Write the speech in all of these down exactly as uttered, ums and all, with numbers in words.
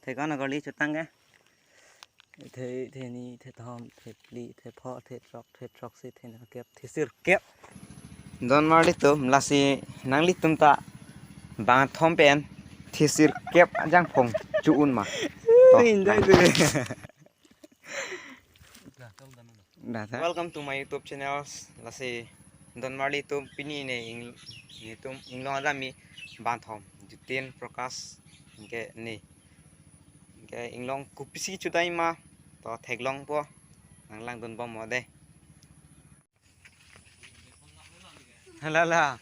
Thekon akorli chutang ke. The, theni, thethom, thephli, thepho, thethrok, thethroksi, thekep, thesirkep. Don marli atum, lasi nanglitum ta bangthom pen thesirkep ajangphong chu-un ma. To, enjoy nang- dulu. Dah, dah. Welcome to my YouTube channel. Lasi don marli atum, pini ne ing-, itum inglong adamji bangthom, Jiten, Prakash, anke ne. Anke inglong kopisi chudai ma, to theklongpo, nang langdunbom mo dei. Hala, hala.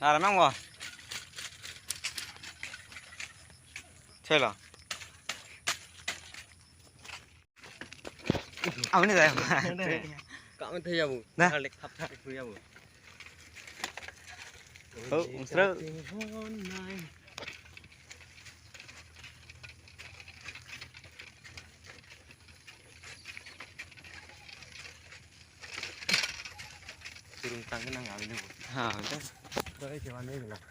Nara mang bo. Chelo. Amen dai. Kamu tuh ya bu. Nah. Alik thap thap itu ya bu. Oh, mesra. Turun tangke nang awin bo. Ha, betul. Dari siapa nih bilang?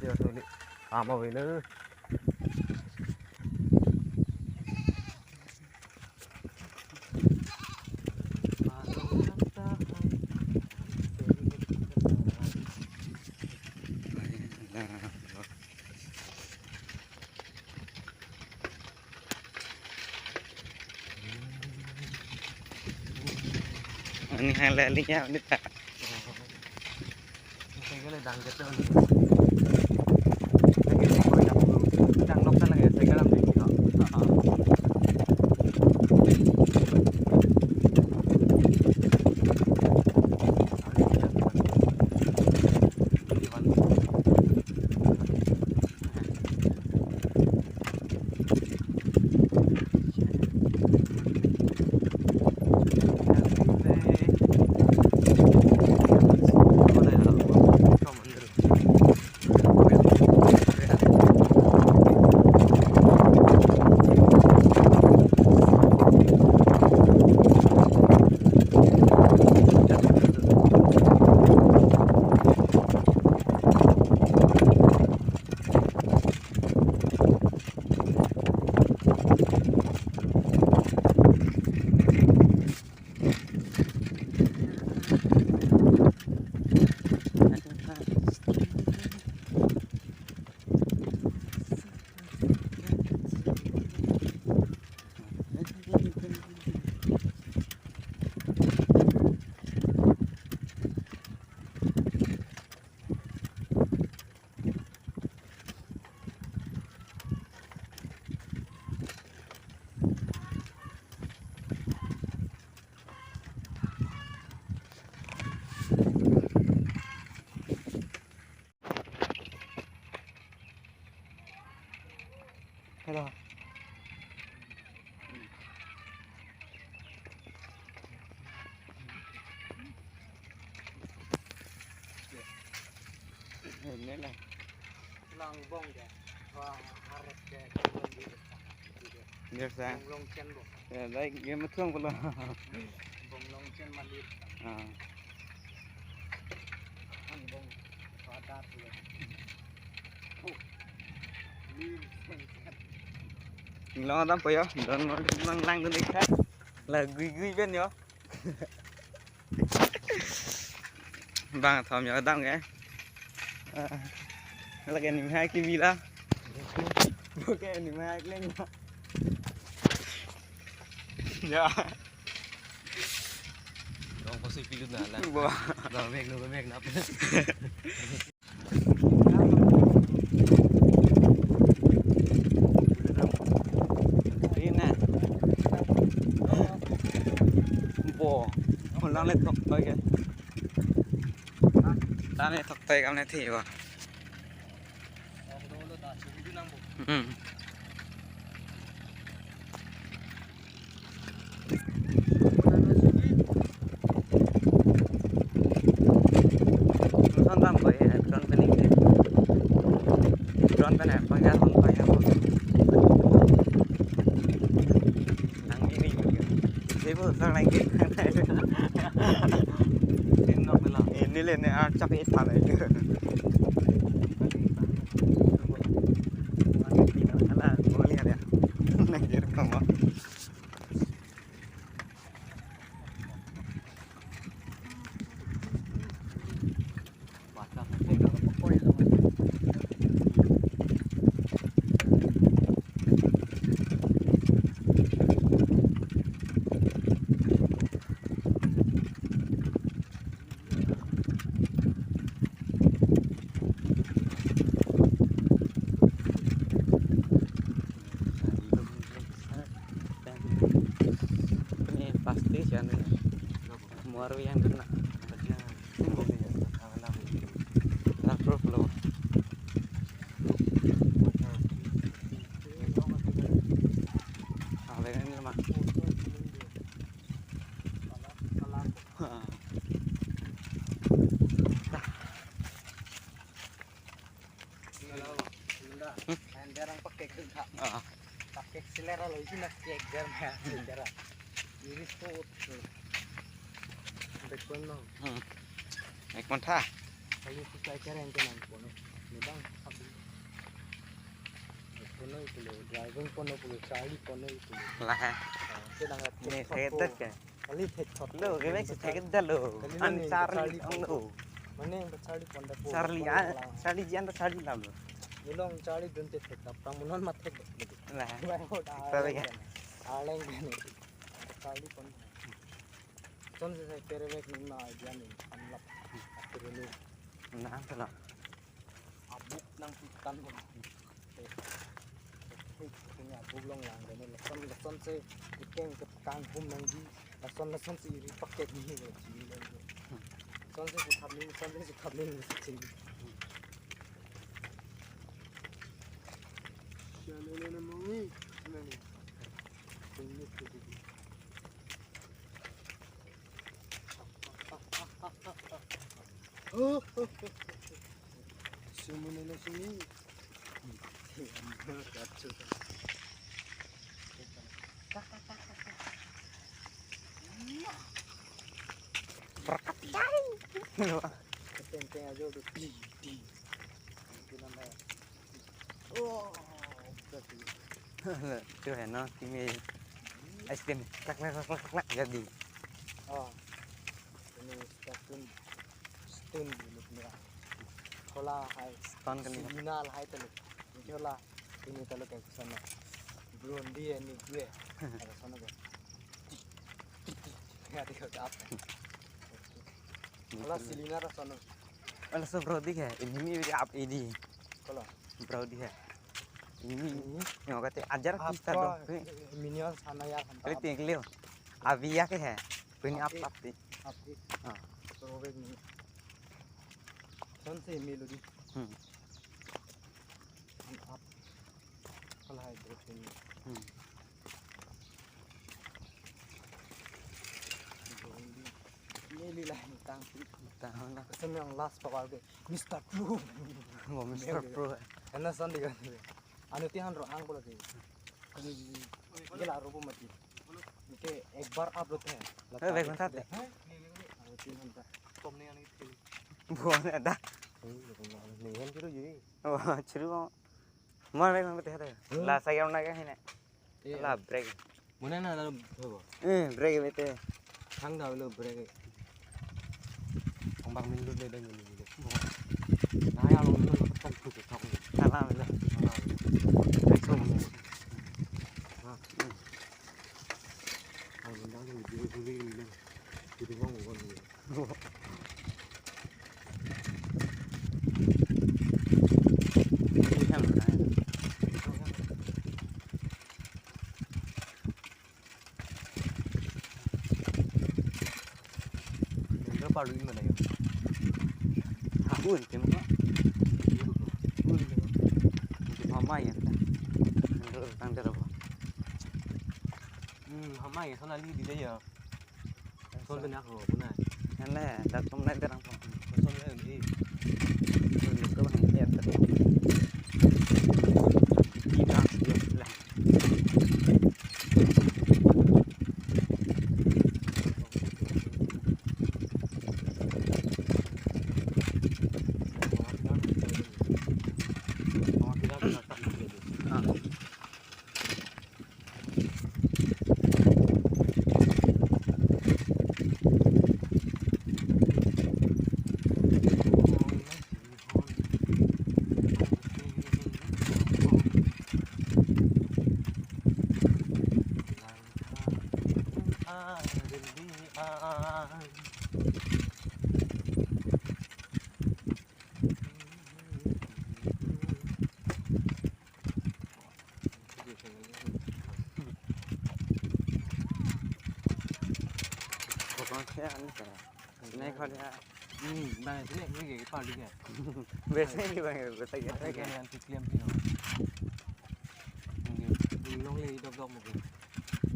Dia tuh nih, ama wina. Ani hang lali ya, ani ta. Cycle dang gitu. Cycle yang gue yang dang nok kan lagi cycle yang tinggi kok. Hello. Ini lah. Langbong ya. Wah, aret ya. Biasa. Bong longchen bo. Ya, baik, dia methung pula. Bong longchen malir. Ah. Langbong padat ya. Oh. Lir sengket. Inglong dampo yo, don lang lang dun ikha. La gui gui ben yo. Bangthom yo dam ke. Ah, lake nim hai ki bila. Oke, nim hai kleng. Ya. Dong pasi pilut na la. Bo. Dong mek no mek nap. Ina. Bo. Lang le thok toy ke. Tane thok toy kam ne thi bo. Hmm. Son tam koi, eh, drone pen ik. Drone pen, eh, pangya son pangya. Nang mi mi mi. Ibu sang lagi. Ini le ne archak itha le. Ala, boleh ada. Nang kiri kamu. Ini pasti sih anu ya. Muar yang kena. Laprok lo. Ah, ini mah. Ah. Pakai seler lo, ini nak cek jar mah, jar. Ini spot. Bekon no. Hmm. Bekon tha. Kali tu cek jar yang kena kono. Ini bang, kono itu lo, driving kono pulo, Charlie kono itu lo. Lah. Ah, sedang ini saya dah ke. Kali thek thot. Lo, ke mek thek dah lo. Kali an ni Charlie Charlie ang lo. Mane ang Charlie pon da po. Charlie, ah, Charlie jian ta Charlie lam lo. Nilong Charlie dun te thek tap tang munon ma thek. Lah. Bai ho da. Kita lagi. Aleng kan. Charlie pon. Chonse sai pere mek ni ma idea ni. Anlap. Akhirnya ni. Nah, tu lo. Abuk nangpitan ko. Hei, hei, punya abuk long lang dene lason, lason si ikeng ke kanghum nangji, lason, lason si iri paket ni lo, chini lo. Lason si kuthamni, lason si kuthamni, lason si chini. Siya na na na mangi, na ni. Tingit ko di. Sumuni na sini. Perkat. Teng teng aja udah. Di, di. Bilang kayak. Oh, berarti. Tuh, enak, kimi. Ice cream. Klak, klak, klak, klak, klak, jadi. Oh. Ini stone. Stone dulu punya. Kola hai. Stone kan ini. Signal hai telu. Ini kola. Ini telu kayak sana. Blondie ini gue. Ada sana gue. Ya, dia ke apa? Kola silingan ada sana. Ala so bro di hai. Ini mi ap ini. Kola. Bro di hai. Ini. Ini. Yang kata ajar kita dong. Minion sana ya kan. Kali tinggal. Avi ya ke hai. Pini ap ap di. Ap di. Ah. Terus ini. Son si melody. Hmm. Ap. Kalau hai bro ini. Hmm. Ini lila tang. Tang na. Sen yang last pawal ke. Mister Pro. Oh, Mister Pro. Ena son di kan. Anu tihan ro ang ko lagi. Ini gila ro mati. Ini ke ek bar upload hai. Eh, baik mantap deh. Anu tihan ta. Tom ni ani. Bukan ada. Ini kan kira jadi. Oh, seru. Mana yang mati ada? La saya nak ke sini. Iya. La break. Muna na lalu hobo. Eh, break mete. Thang da lo break. Ang bang min lu le deng lu. Na ya lo lu lo tong tu tu tong. Salah lo. Langsung. Ha. Ang bang lu lu lu lu. Jadi mau mau. Palu ini mana ya? Aku ente mah. Aku ente mah. Itu mama ya. Hmm, hamai ke son ali di dei ya. Son benak ho, punai. Ene, dak tum nai terang pon. Son le di. Son le ko bang ya. Di dak dia bilang. Ah. Kokon khe an ka. Nai kho dia. Hmm, bang sini ke pali ke. Besi ni bang, besi ke. Bang ke yang tiklem sih. Ini long le dok dok mungkin.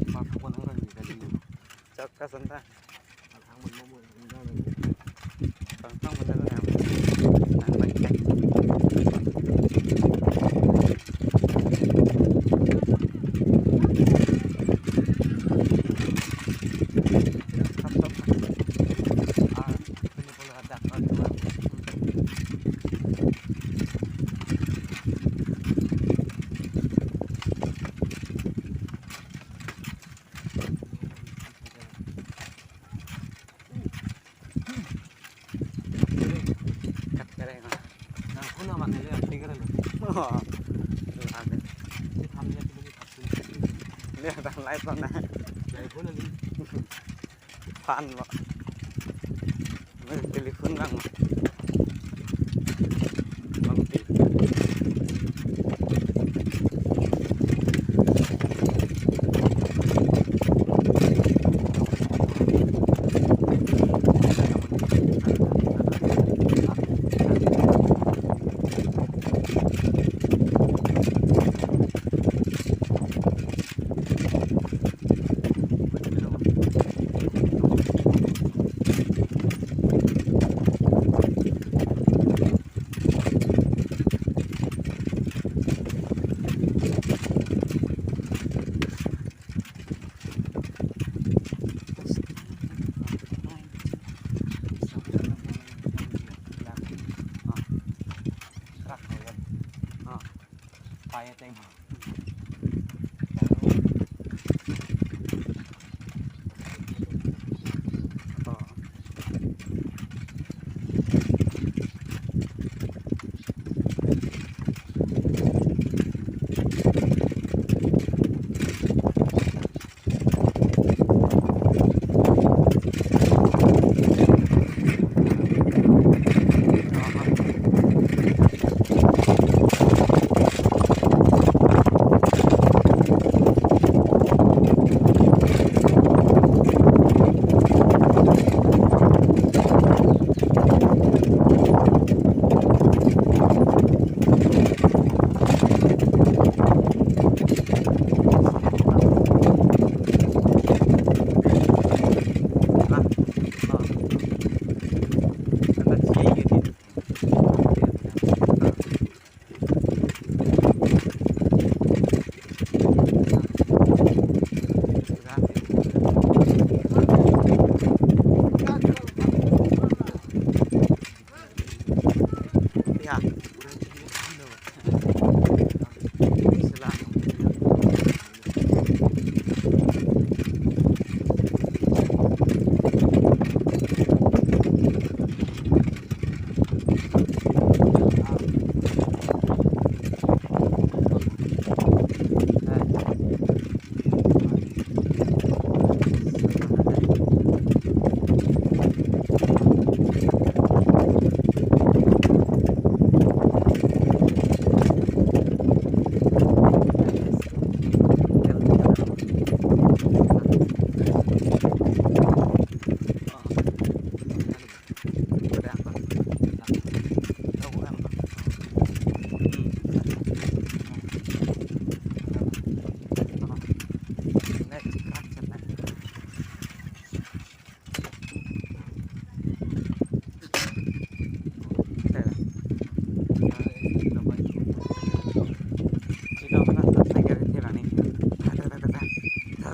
Pak pun orang ni tadi. Chok ka santa. Kat kare na. Nang kuna mana ya, tiga na. Oh. Ada. Si tham ya, tiga ni tham. Dia tak lain sana. Dari kuna ni. Pan, Pak. Ini telepon lang, Pak. Bang Pi.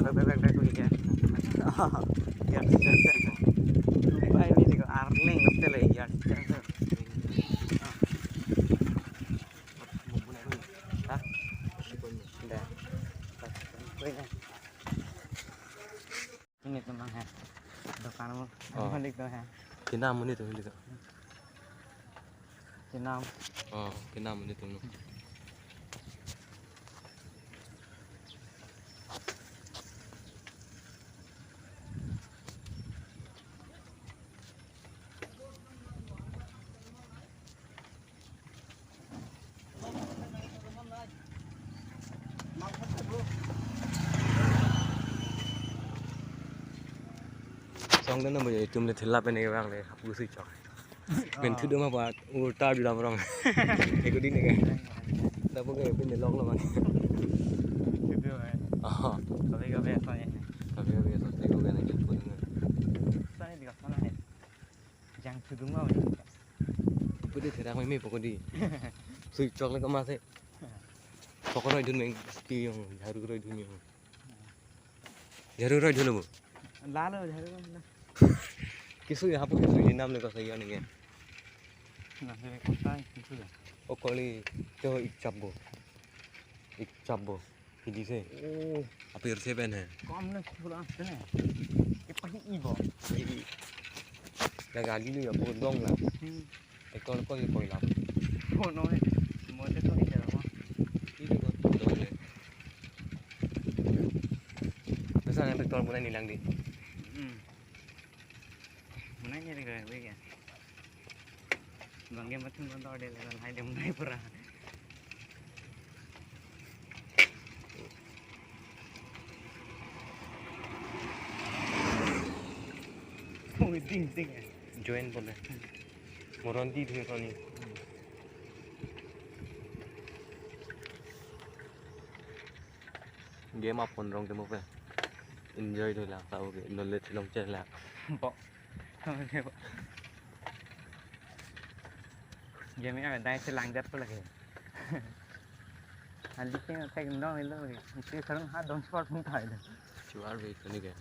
Bebek bebek bebek ya. Ya, ya, ya. Dubai ini juga arling betul ya. Ya, ya, ya. Hah? Udah. Ini tuh, Bang, ya. Dokan mo. Oh. Balik tuh, ya. Kinam mo ni tuh, ini tuh. Kinam. Oh, kinam mo ni tuh. Song dan nabo ya, itum le thela pen ke bang le hap gusi chok. Pen thu doma pa urta du dam rong. Eko din ke. Dabo ke pen lok lo man. Itu, eh. Oh. Kabe kabe asal ya. Kabe kabe asal, teko ke na jemput. Sana di sana ya. Jang thudung ma wani. Ipu de therak meme pokodi. Sui chok le kama se. Pokoro idun meng pi yong, jharu koro idun yong. Jharu koro idun bo. Lalo jharu koro idun. Kisui hapu kisui nam le ko sayo ni ke. Na se ko sai kisui. O koli to ikchap bo. Ikchap bo. Hidi se. Oh. Apir se pen he. Kom na chula se ne. Ke pahi i bo. Pahi i. Laga di lu ya po dong la. Hmm. Ekol ko ye koi la. Oh no he. Mo te to he jara mo. Ini ko dong le. Pesan yang betul mulai nilang di. Hmm. Mana ni lega, lega. Bang ke mathun kon tor de lega, hai dem nai pura. Oh, ding, ding. Join bole. Moron di dhui koni. Game apon rong temo pe. Enjoy doi la, tau ke knowledge long chen la. Bo. Game ya dai se lang jat pula ke. Ali ke thek dong ilo ke. Itu sekarang ha dong sport pun thai dong. Chuar ve koni ke.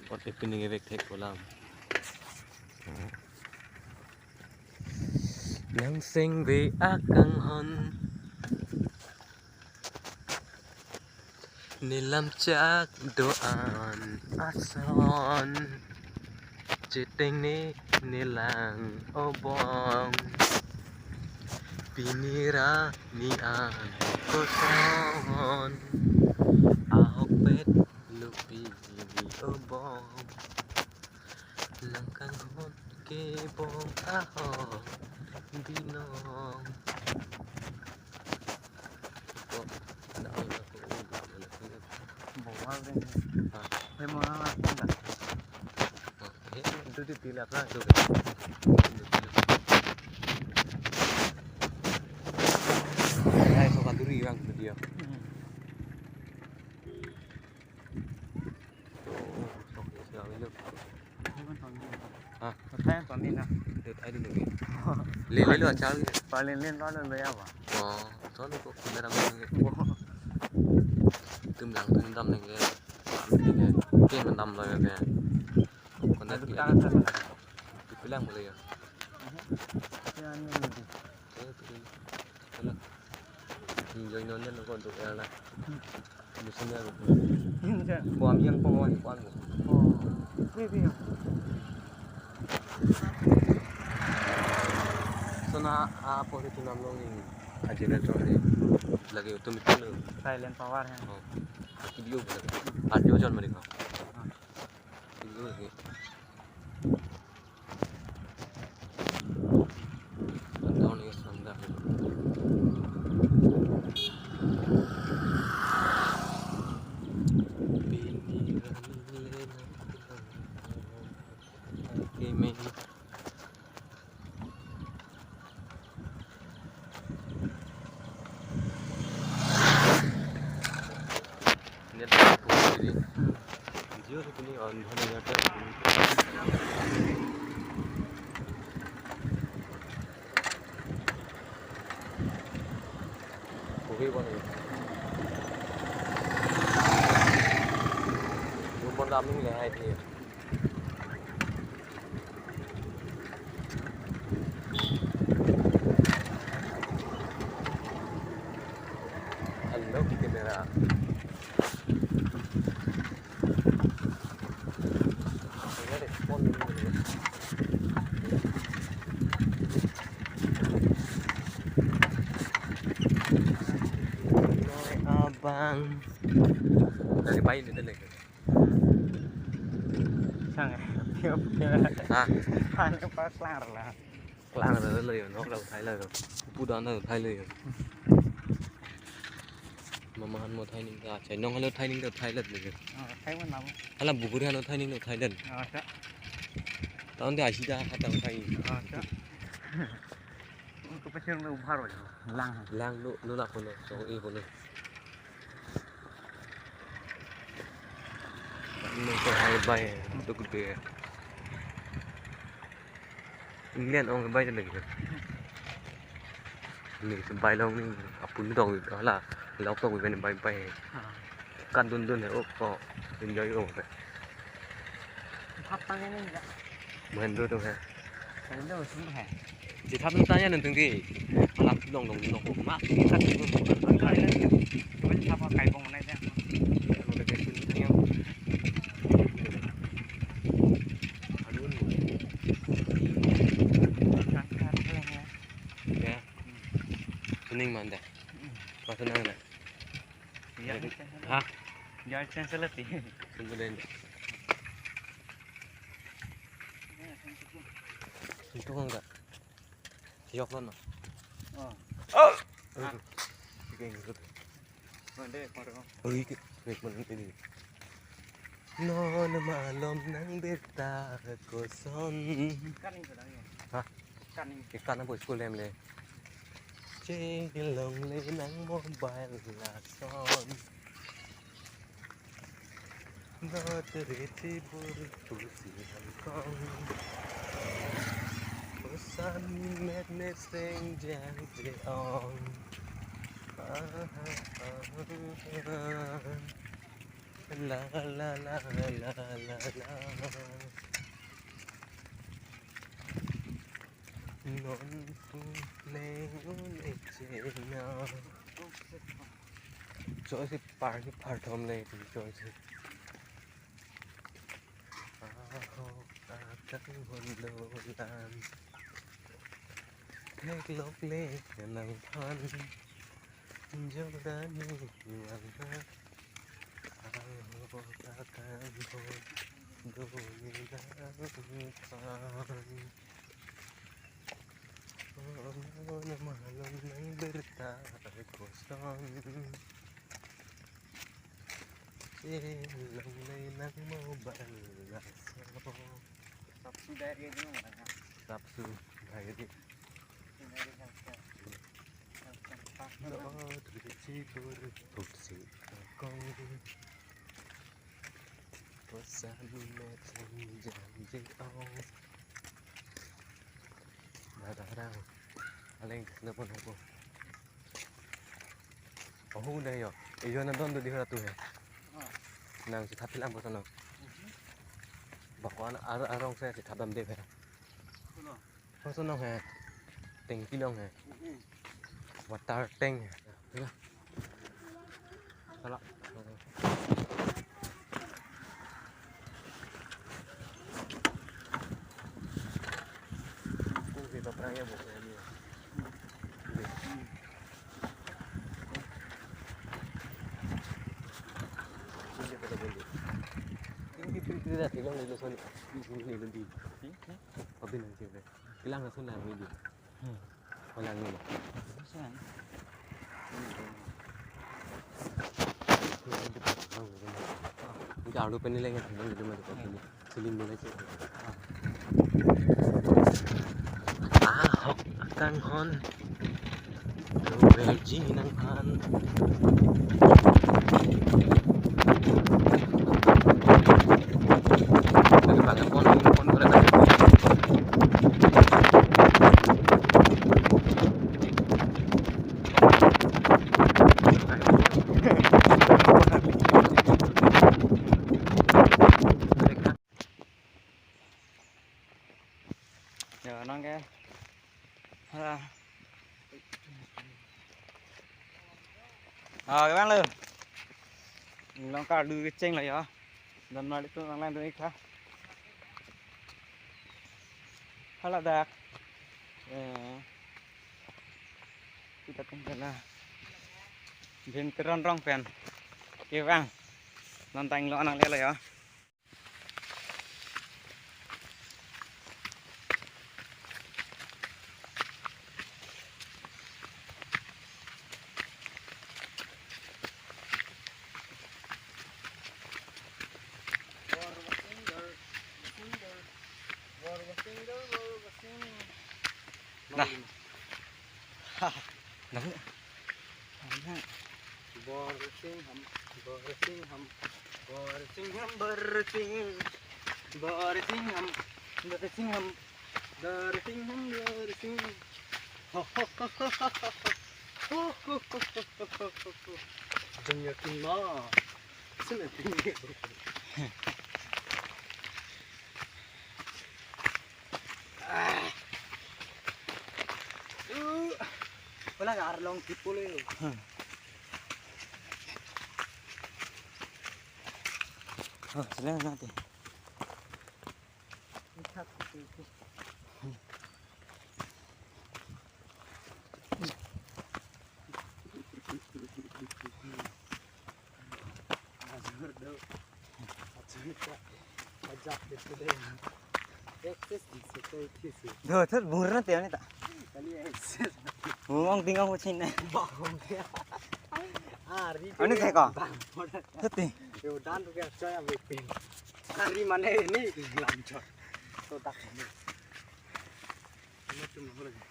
What happening evek thek kolam. Nang seng ve akanghon. Nelam chak do-an ason. Cheteng ne nelang obong. Pini ra ni an koson. Ahok pet lupi obong. Nang kanghon kebong ahok binong. Ko, ada orang aku udah mana sini. Bawa deh. Hah? Saya mau apa enggak? Oh, he, itu di pilih apa itu? Hai, so kanduri bang video. Hmm. Oh, sok ya, siapa itu? Hai, Bang Tony. Hah? Hai, Bang Tony, nah. Itu tadi lagi. Lele lo, achal ke? Paling lain lo, lo ya, Bang. Oh, soalnya kok kamera main ke? Oh. Tum lang tum dam neng ke. Dam neng ke. Ken dam lo ya ke. Kona aduh, dia tangan sana. Dibilang boleh ya? Mhm. Ya, ini, ini. Eh, itu. Hello. Hmm, join on din ako, duk er la. Gusto niya ako. Yun siya. Kuam yang pangawan, kuam mo. Oh. Pwede yan. So na, ah, pwede tinamlong ni. Ajin na to ni. Lagi utum itu lo. Silent power yan. Oh. Video ba lagi. Audio jon mari ka. Ah. Video lagi. Down is on the Net po diri. Jio se pini on dhon ya ta. Kopi bang. Laming le hai thi. Hello, camera. Abang. Dari bayi ni lagi. Sang eh. Tiap tiap. Ha? Han ke pas lar lah. Klang ra lo yo, nok ra thai lo yo. Pu dan ra thai lo yo. Mama han mo thai ning ta, chai nong halo thai ning ta thai lo yo. Ah, thai man lam. Hala bukur halo thai ning ta thai lo. Ah, sa. Tahun dia asida kata thai. Ah, sa. Untuk pasir lo ubhar ho. Lang. Lang lo, lo la kono, so e kono. Nung ko hai bai, duk de. England ong bai lagi. Ni sebai long ni apun dong hala lok tok bai bai bai. Ah. Kan dun dun he ok ko enjoy ko bai. Thap tang ni ya. Main dun dun he. Main dun sum he. Ji thap tang ya nang teng di. Hala long long long ma. Kan dun dun. Kan thap kai bong nai ya. Lo de kun yang. Adun. Kan thap lang ya. Ya. Suning manda. Masa nang na? Ya, ha? Ya, cancel ti. Tunggu deh. Itu enggak? Yok lo na. Oh. Oh. Oke, gitu. Mande, koro. Oh, iki. Baik, mana ini? Non malom nang birta koson. Kan ini sedang ya. Hah? Kan ini. Ikan apa school em le? Cek long le nang mobile lason. Not rich bur pusi hangkong. Koson met ne seng jang je ong. Ah, ah, ah, ah. La la la la la la. Non pu le un e che na. Choi si par ni par thom le choi si. Aho akang hon dolan. Theklok le nang phan. Jodani wang ha. Aho akang hon dolan phan. Oh, malom nang birta koson. Cek long le nang mobile lason. Sapsu dai re dun mana? Sapsu dai re. Not rich bur pusi hangkong. Koson met seng jang je ong. Ada orang. Aleng na pon ako. Oh, udah yo. Iyo na don do di hara tu he. Nang si thap lang ko sono. Bako an ar arong se si thap dam de he. Kono? Ko sono he. Tank pilong he. Water tank he. Ya. Salah. Kung kita perang ya, Bu. Tinggi pil pil dah, bilang dulu soalnya. Ini dulu di. Apa bilang sih, Bre? Bilang langsung lah ini. Hmm. Walang nila. Saan? Hindi, arlo pa nila yung hindi mo ito. Silim mo na siya. Ah, hok, akang hon. Virgin ang han. Lagi pakai phone, phone ko lang. Inglong karlu kecheng lo yo. Don marli atum nanglang dun-ik tha. Haladak. Eh. Kita tengkena. Bim Teron rong pen kevang. Non ta inglong nanglelo yo. Nah. Nah. Borsing ham, borsing ham, borsing ham, borsing, borsing ham, borsing ham, borsing ham, borsing. Ho, ho, ho. Jumya kin ma. Sila tinggi. Ah. Uh. Wala arlong kipulo yo. Hmm. Oh, sila nanti. Ajak deh tu deh. Ekses di situ itu sih. Duh, thot bur na tiang ni ta. Kali ekses. Bung ong ting ong chin ne. Bang dia. Ari. Ani tu thek ko? Bang. Thot ti. Yo dan tu kya coy abis pin. Ari mana ini lamchot. Todak ini. Ini tu mana lagi?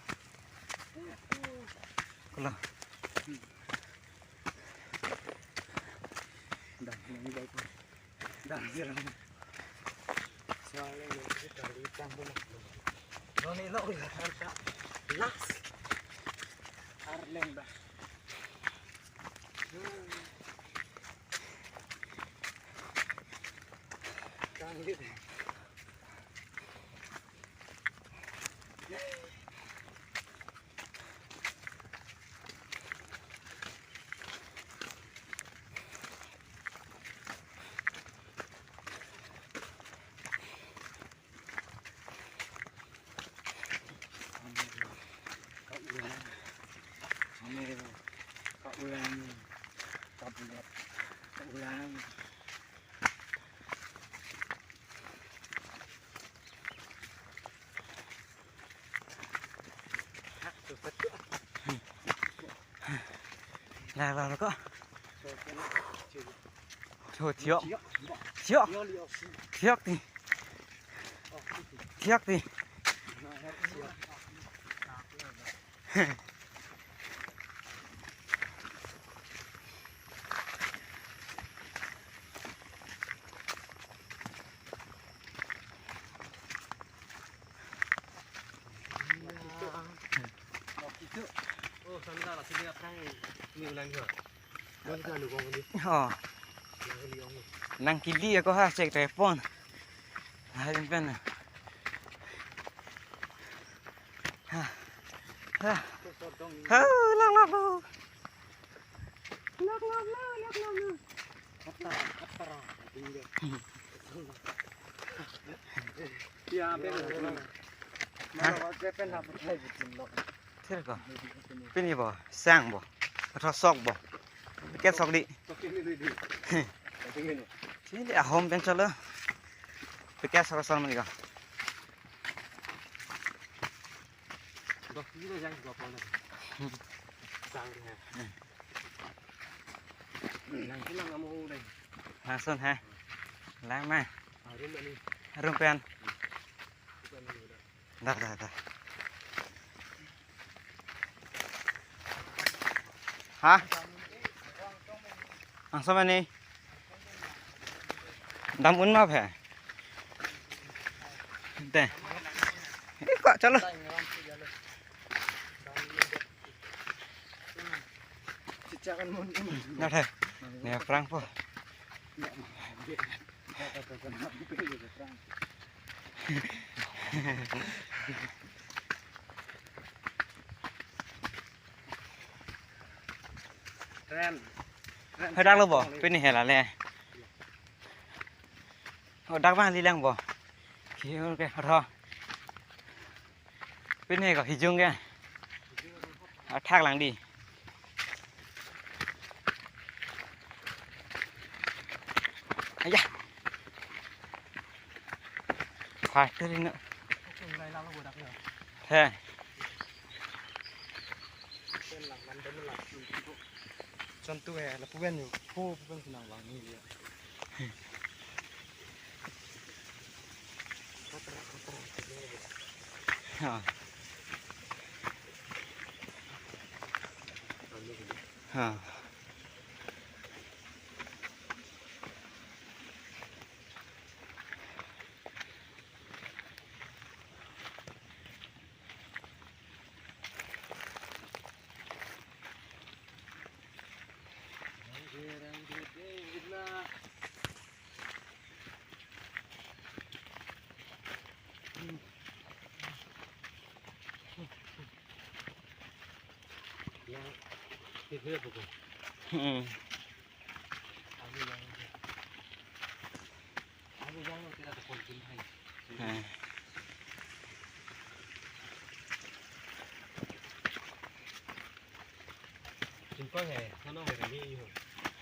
Kula. Dah, ini baik. Dah, jalan. Soalnya ini kita di kampung. Noni lo ya kan tak. Last. Arleng dah. Canggih. Lah, lah, lah, kok. Cho, thiok. Thiok. Thiok ti. Thiok ti. Oh, sambil lah, sini apa ni ulang juga. Mana kan lu kong ni? Oh. Nang kili ong. Nang kili ako ha, cek telepon. Hai pen. Ha. Ha. Ha, lang lang lang. Lang lang lang, lang lang lang. Katara, katara. Ya, pen. Ha? Mana wa ke pen ha, pen ha, pen lo. Thir ko. Pini bo, sang bo. Atha sok bo. Packet sok di. Sini ahom pen chalo. Packet sok sok mani ko. Dok kilo jang dua puluh. Sang di ha. Lang kilang kamu udah. Langsung ha. Lang ma. Arum ani. Arum pen. Bukan ini udah. Dah, dah, dah. Ha? Langsung ini. Dam un ma phe. Deh. Eh, kok chalo. Dah, deh. Ni prang po. Tren. Hadak lo bo, pini hela le. Oh, dak bang lilang bo. Kiyo ke ro. Pini ko hijung ke. Athak lang di. Aya. Pha tu ri no. He. Chontu he, lapu pen yo. Ho, pu pen sinang bang ni ya. Ha. Ha. Hmm. Hmm.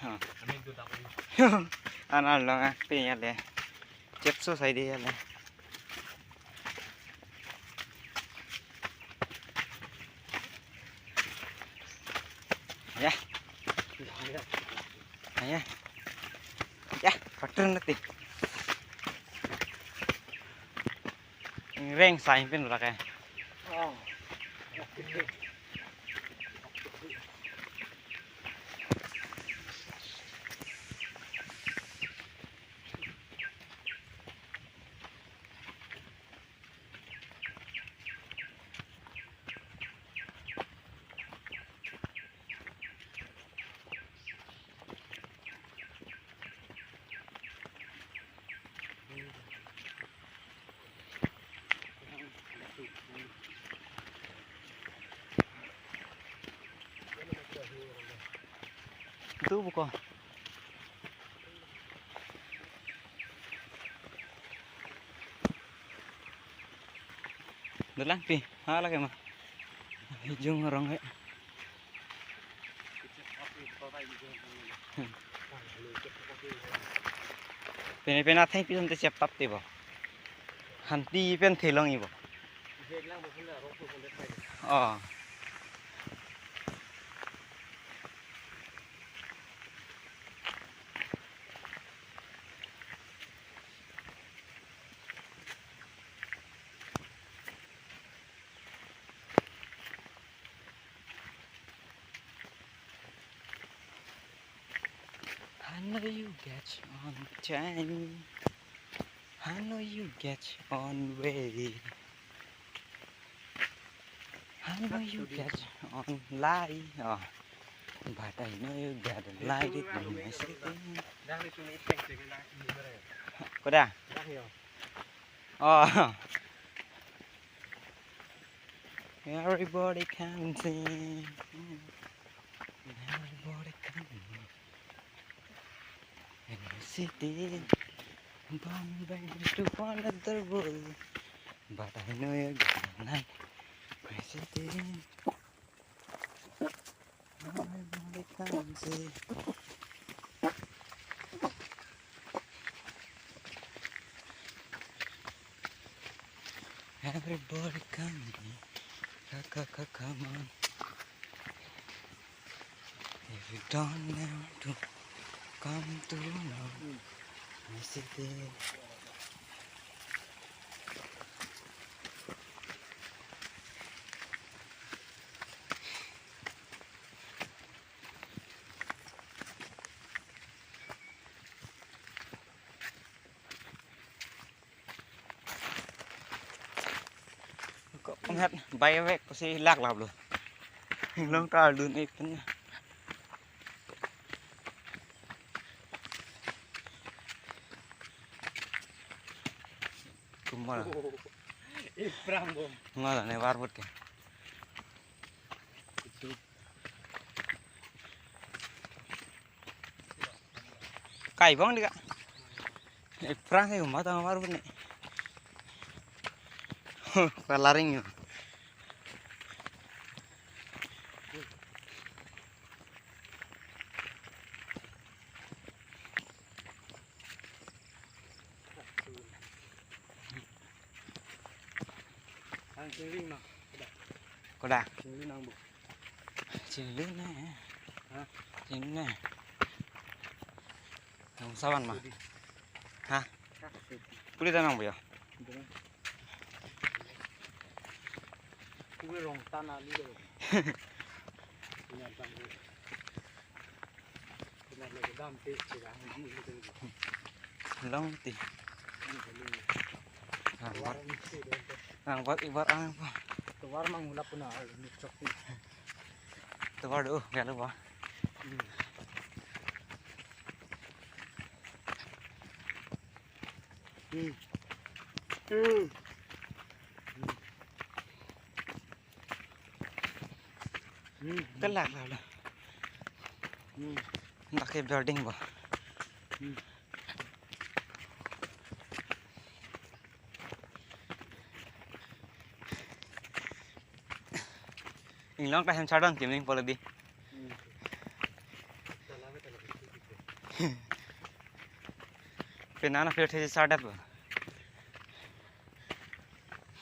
Ha. Ana long a pe ya le. Chepso sai de ya le. Ya. Ya. Ya, patron nati. Reng sai pin ra ke. Itu buka. Dolang pi, ha lagi ma. Hijung rong he. Pene pene atheng pi te chep tap te bo. Hanti pen thelong i bo. Oh. I know you get on time. I know you get on way. I know you get on lie. Oh. But I know you get on lie with my city. Koda? Oh. Everybody comes in. Everybody comes in. In my city. Bombay to another world. But I know you're gonna like my city. Everybody comes in. Everybody come in. Ka, ka, ka, come on. If you don't know to come to know my city. Ko panghat bai vek pasi lak lap lo. Long ta dun ik pen. Kumar. Ipram bom. Ngal ne var bot ke. Itu. Kai bang dika. Ephrang ke uma tang war bune. Kalaring yo. Ang chingling na. Koda. Chingling nang bu. Chingling ne. Ha? Chingling ne. Nang sawan ma. Ha? Puli ta nang bu ya. Puli rong tan ali lo. Punya bang. Punya lagi dam te chirang. Long ti. Angbat ibar ang pa. Tovar mang hula puna ni chok ti. Tovar do galo ba. Hmm. Hmm. Hmm. Kelak la la. Hmm. Dak ke building ba. Hmm. Inglong ta hem chardon kimling polo di. Penana phir the chardat ba.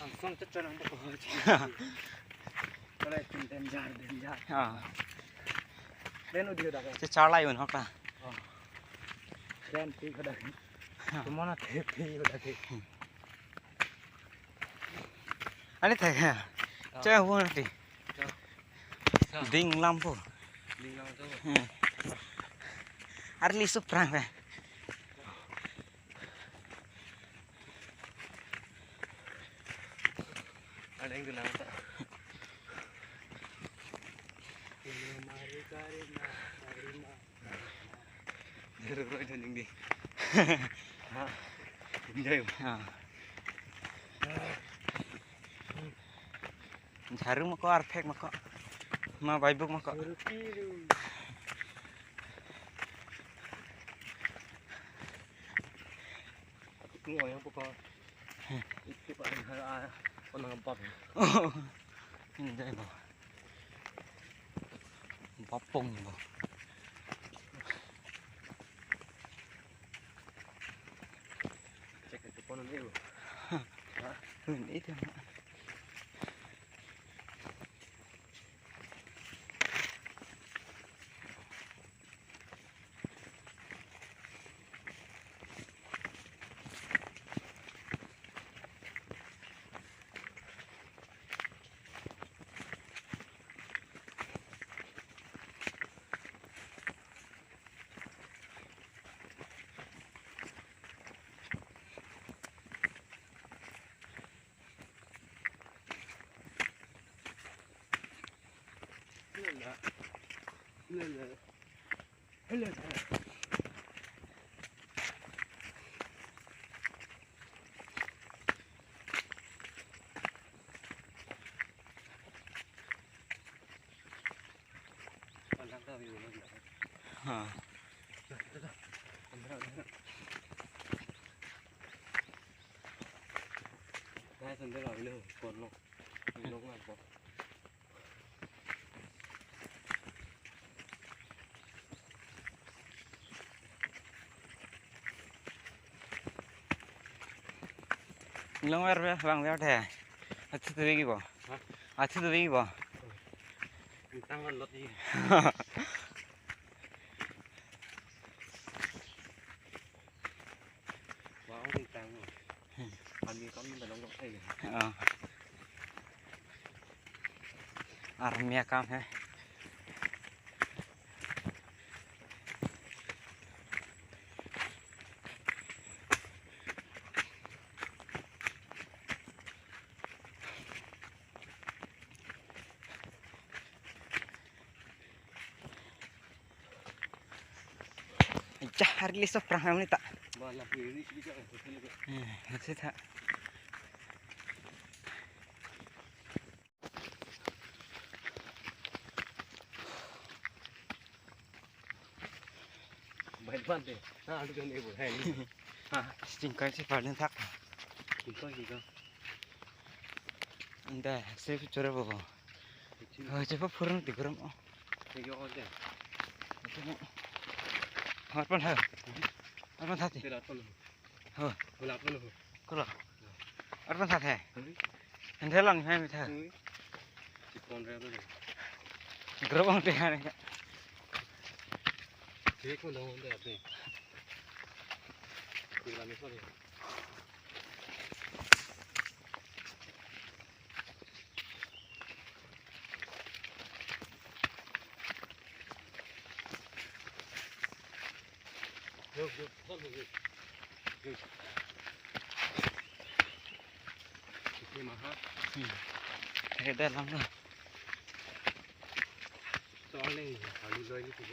Angsong chetchon ang ko. Kala chun danger, danger. Ah. Den udi dak. Che charlai un hok ta. Oh. Den pi ko dak. Ah. Tumona te pi ko dak. Ani thai ha. Ah. Che hu na ti. Cha. Cha. Ding lampu. Ding lampu. Hmm. Arli suprang be. Ada yang bilang tak? Ini mari karina, karina. Jeruk roy dan ini. Ha. Enjoy. Ha. Jaru mako, arphek mako. Ma baibuk mako. Jeruk biru. Aku tunggu yang apa? Itu paling hal, ah, orang apa? Oh. Ini dai ba. Bapong ba. Cek itu kono ni, Bu. Hah? Ini itu. Ha. Nai sandal avelo, kon lo. Ilong ngan po. Long ver ve, vang ver the. Athi tu vegi bo. Ha? Athi tu vegi bo. Tang kan lot ni. Wah, ang tang. Hmm. Kami kan mendalam kok saya. Oh. Army akam he. Jah, hari liso perang kami tak. Bala piri sih bisa. Eh, masih tak. Baik, Bante. Ha, alu kan ibu. Hai. Ha. Stingkai si paling thak. Stingkai, stingkai. Anda, saya bicara apa? Kecil. Oh, coba purun di geram, oh. Tiga orang. Arpan ha. Arpan hati. Tidak apa. Oh. Bola apa lo? Kola. Arpan hati. Hmm. Anthelang hai mitha. Hmm. Chikon re lo. Gerobong te hai. Chikon dong te ate. Kira ni sore. Yo, yo, yo, yo, yo. Isi maha. Hmm. Ada lang na. Soalnya alu loi ni tu.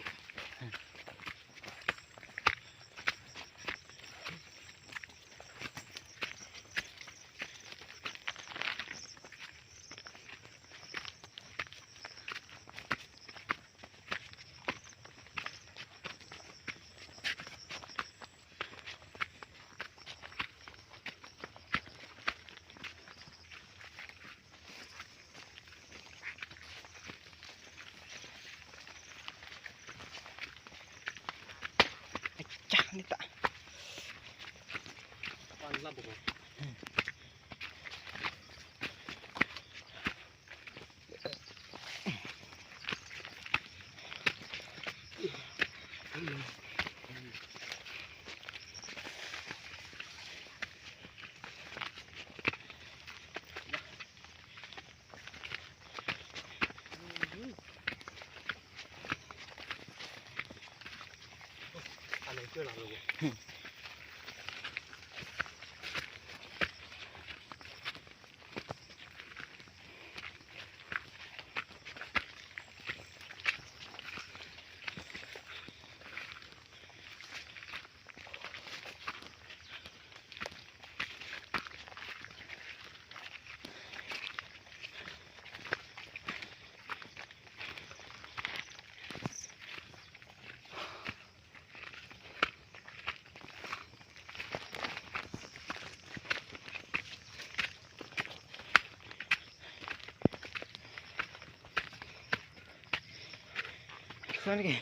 Pecah ni ta. Pan lap ko. Son ke?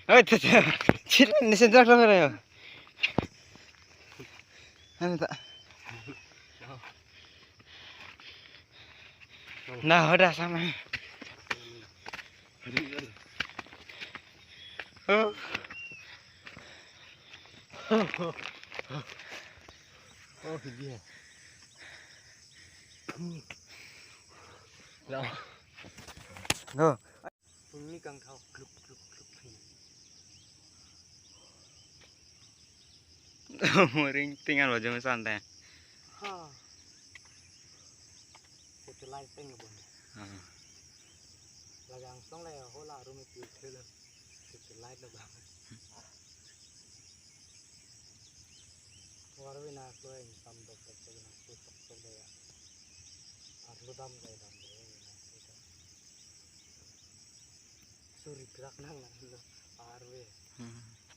Oi, tuh, tuh. Cil, ni sendrak dong, ya. Anu ta. Nah, udah sama. Oh. Oh, dia. Lo. Lo. Puni kangthau kluk, kluk, kluk. Muring tingan bajong sante. Ha. Satellite peng bon. Ah. Lagang song le hola room pi thela. Satellite lo bang. Warwi na klo en tam dok dok dok na klo tok tok de ya. Arlo dam de dam de na klo tok. Suri prak nang nang lo arwi. Hmm.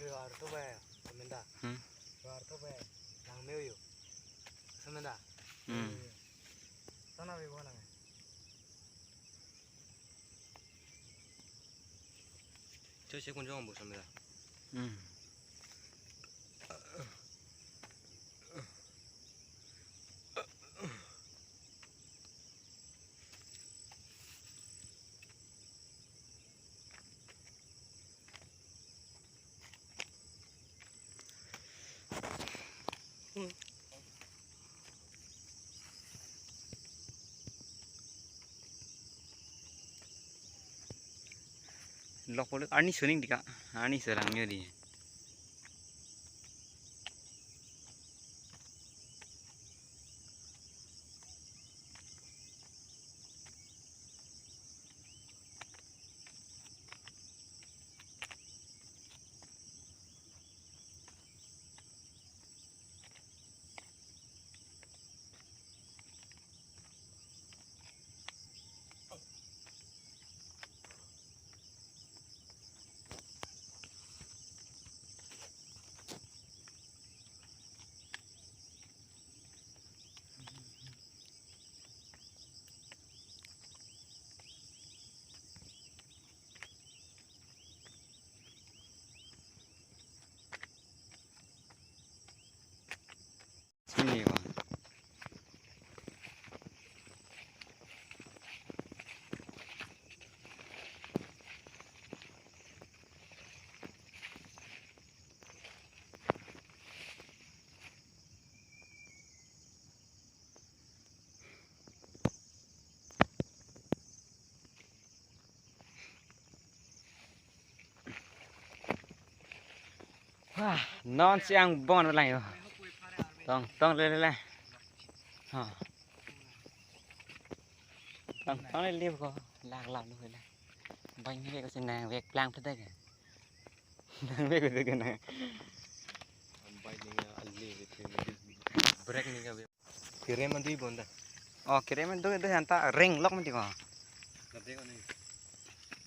Yo, arto ba, Samenda. Hmm? Yo, arto ba, nang meu yo. Samenda. Hmm. Sana be bona. Cho se kun jong bu Samenda. Hmm. Lok polok arni suning dika. Arni selang nyo di. Sini, Bang. Wah, non si angbong lang yo. Tong, tong le le le. Ha. Tong, tong le le ko. Lak lak lu le. Bang ni ko si nangvek plang phe de ke. Nangvek phe de ke nang. Break ni ka. Kerem adui bonda. Oh, kerem adui, adui anta ring lok mati ko. Lade ko ni.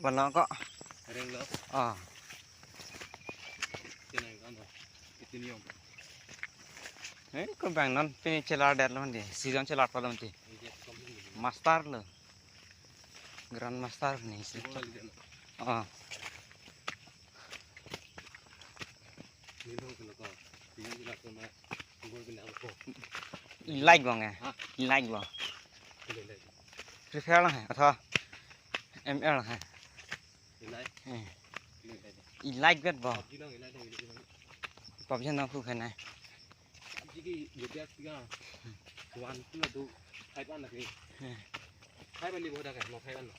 Bono ko. Ring lok. Oh. Kenai ko anta. Itu niom. Eh, ko bang non pini chelar det lo mati. Season chelar palo mati. Master lo. Grand master ni si. Oh. Like bang eh. Ha? Like bang. Free Fire lang hai, atho M L lang hai. Eh. Like bet bang. PUBG lang, like lang, like lang. PUBG nang khu khanai. PUBG ke jodia tiga. One tu la do. Five an lagi. Eh. Five an di boda kan, no five an no.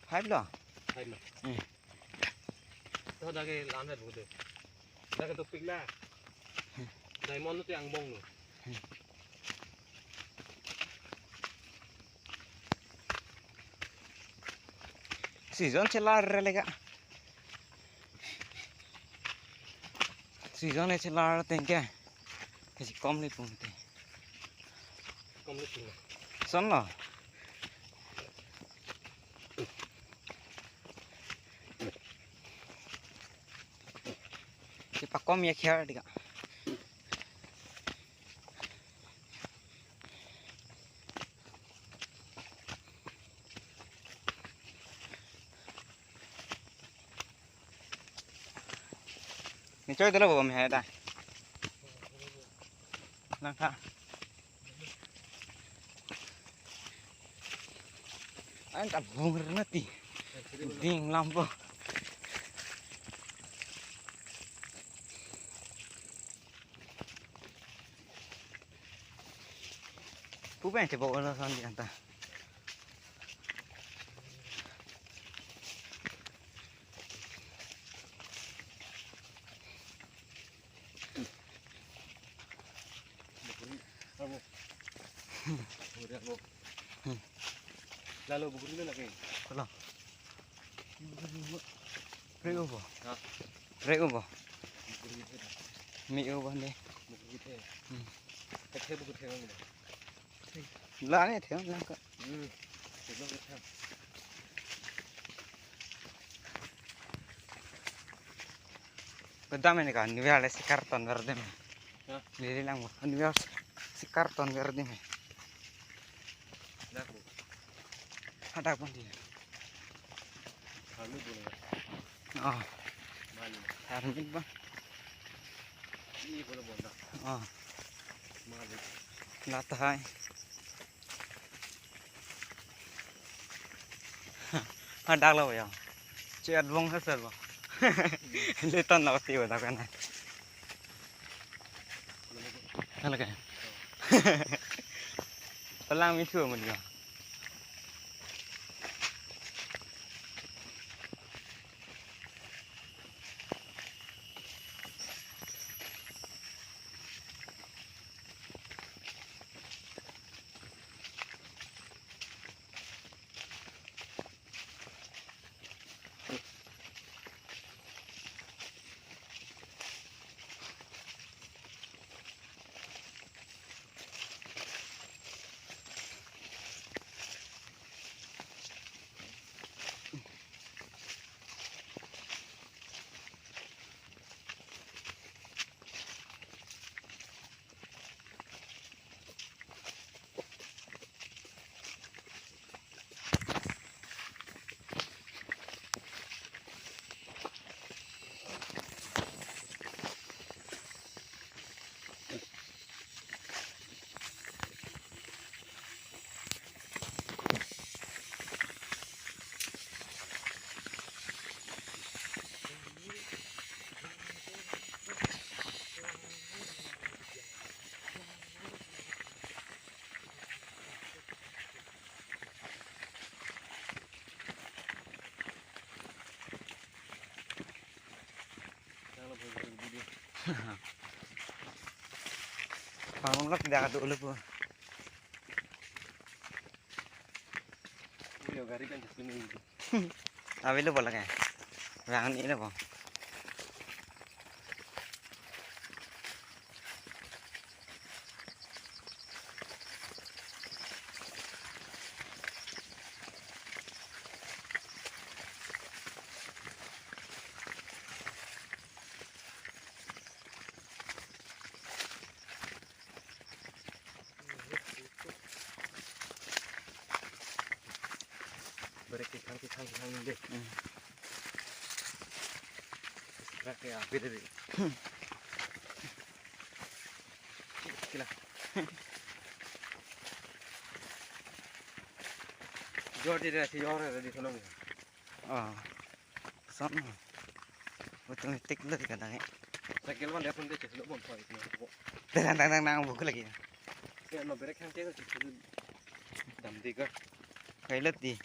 Five lo? Five no. Eh. To dage lan hai boda. Dage to pik la. Diamond no te angbong no. Season chelar le ka. Season le chelar tengke. Kasi kom le pung te. Kom le pung. Son lo. Kepakom ya kher dika. Ni choi dolo bo me hai ta. Nang kha. An ta bung rna ti. Ding lampo. Pu pen chebo lo son di anta. Lalo buguri na lagi. Lalo. Pre ubo. Ha? Pre ubo. Buguri na. Mi ubo ne. Buguri na. Hmm. Kethe buguri na. La ne the lang ka. Hmm. Kedam ini kan, ini ada si karton berdem. Hah? Ini lang, ini ada si karton berdem. Dak, Bu. Ada apa dia? Kami boleh. Oh. Malu. Armit ba? Ini boleh bonda. Oh. Malu. Lata hai. Ha dak lo ya. Che advong ha sir ba. Leton lo ti ba dak na. Hala ka. Palang mi thu mo dia. Pangong lak dak adu ulu po. Yo, gari kan sini. Available lagi. Yang ini po. Berek kethang, kethang, kethang deh. Hmm. Berek ke api tadi. Hmm. Kila. Jor di, di jor di sono. Oh. Son. Automatic lo kadang eh. Cycle wan dia pun dia cek lo pon soi. Tang tang tang tang buku lagi. Ya no berek kang cek cek lo. Damde ga. Kailot di.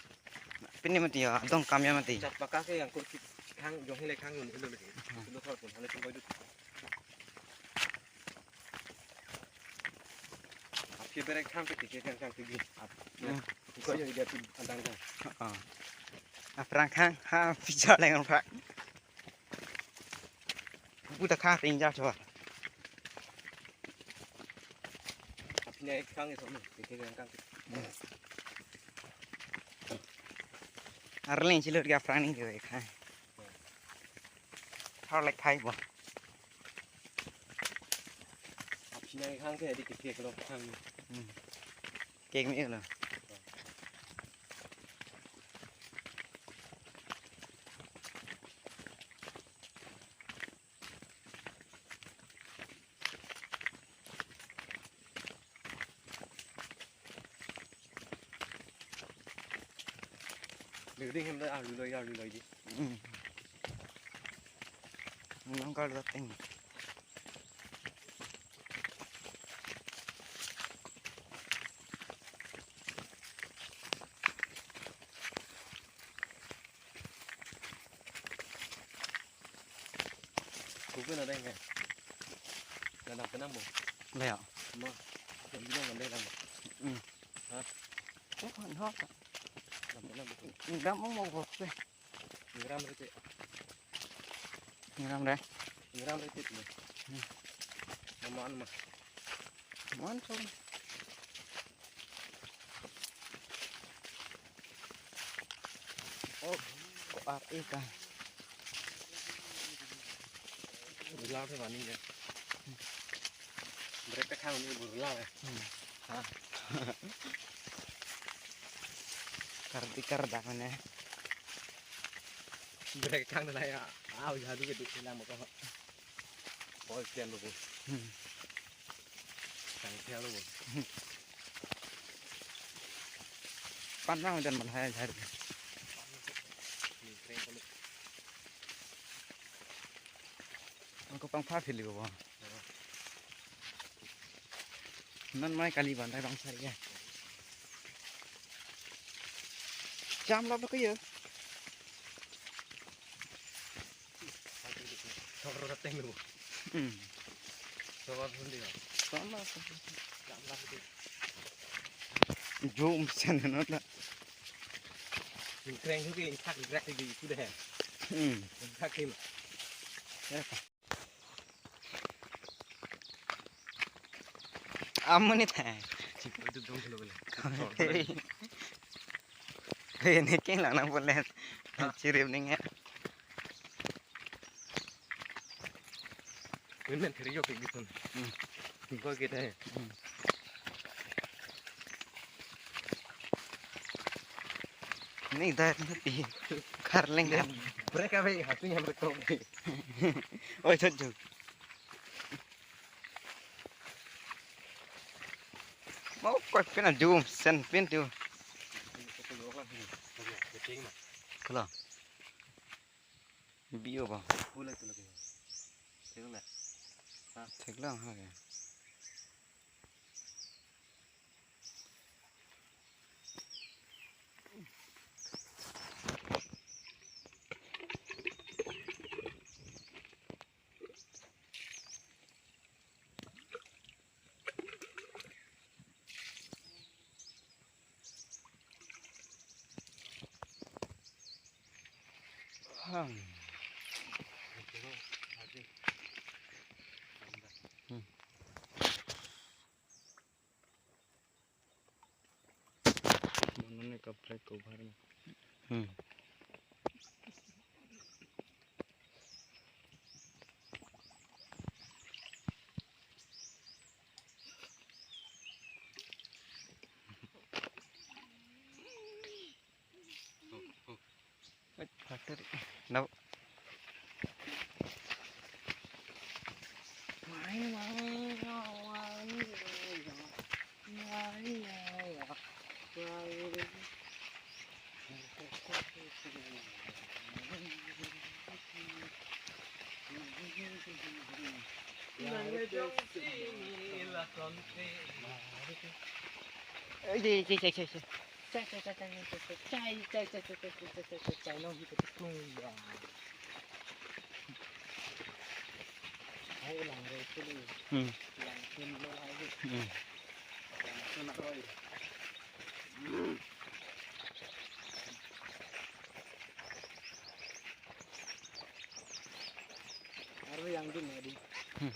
Pini mati ya, dong kamya mati. Chat baka ke yang kursi kang jong hile kang un hilo lagi. Hmm. Lo kor pun hale pun koi dut. Aphi berek kang ke tiket kang kang tiket. Ap. Hmm. Ko yo ida tu andang kang. Heeh. Aphrang kang ha pija lengan prak. Puta kang ring ja chwa. Aphi nai kang iso ni tiket kang kang. Hmm. Arleng chilur ke aphrang ni ke kang. Har lek phai bo. Aphi nai kang ke di ke ke lo kang. Hmm. Kek mi lo. Building hem da arlu loi, arlu loi di. Hmm. Nang kal dateng. Kuku na deng he. Na dam penam bo. Leo. Mo. Yang bilang kan deh lang bo. Hmm. Ha? Oh, kan hot. Dam penam bo. Dam mo mo bo pe. Ngram rete. Ngram re. Ngram rete tu. Hmm. Naman ma. Man chom. Oh, ko ar e ka. Burla se bani ya. Berek kethang ni burla ya. Hmm. Ha. Kar di kar dak mane. Berek kethang na ya. Ah, jadu ke di lang mo ko. Oi, pian lo bo. Hmm. Kang pian lo bo. Pan nang dan malhai jhar. Ni kren ko lo. Ako pang pha phili ko bo. Non mai kali ban dai bang sar ya. Jam lap lo ko yo. Sokro kateng lo. Hmm. Sokro pun dia. Sama. Jam lap itu. Jom sen no la. Kreng tu ke intak gerak di itu deh. Hmm. Intak ke. Ya. Amonit hai. Chip itu dong lo bela. Hei, hei, ini keng lang nang boleh. Chirip ning ya. Ini men kiri yo kayak gitu. Hmm. Gua gitu ya. Hmm. Ini dah nanti karleng kan. Mereka baik hatinya bertopi. Oh, cocok. Mau kok kena jom sen pin tu. Kalau. Bio ba. Pula itu lagi. Cek lang. Ha? Cek lang ha ya. Hmm. Hmm. Mane ka black cover. Hmm. Oi, factory. Nau. Oi, je, je, je, je, je. Chai, chai, chai, chai, chai, chai, chai, chai, chai, chai, chai, chai, chai, chai, chai, chai, nong hi kati kung ya. Hai lang roi sini. Hmm. Lang sini lo hai. Hmm. Lang sini roi. Aro yang dun ya di. Hmm.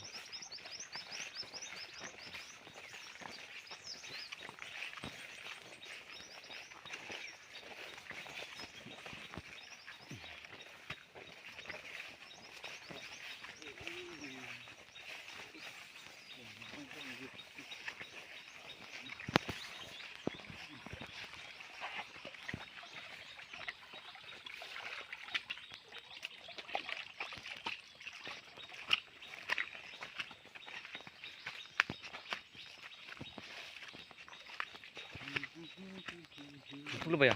Pulo ba ya?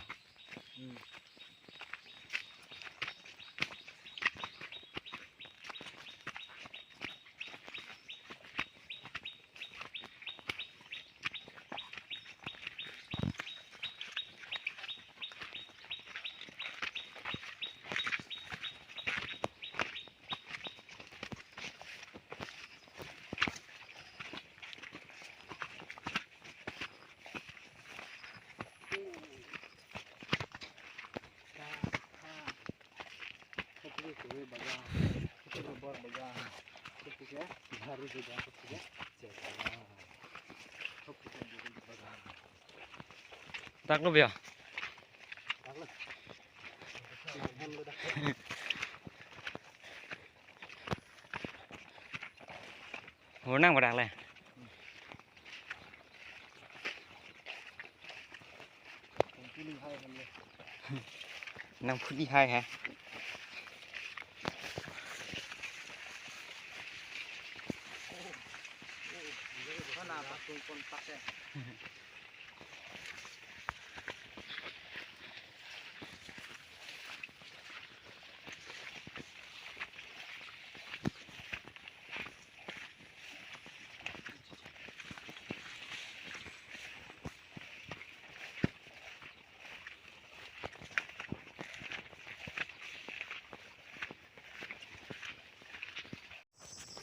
Hmm. Dak lo bia. Hur nang badak le. Nang phuli hai ha. Mana patung pon pakai.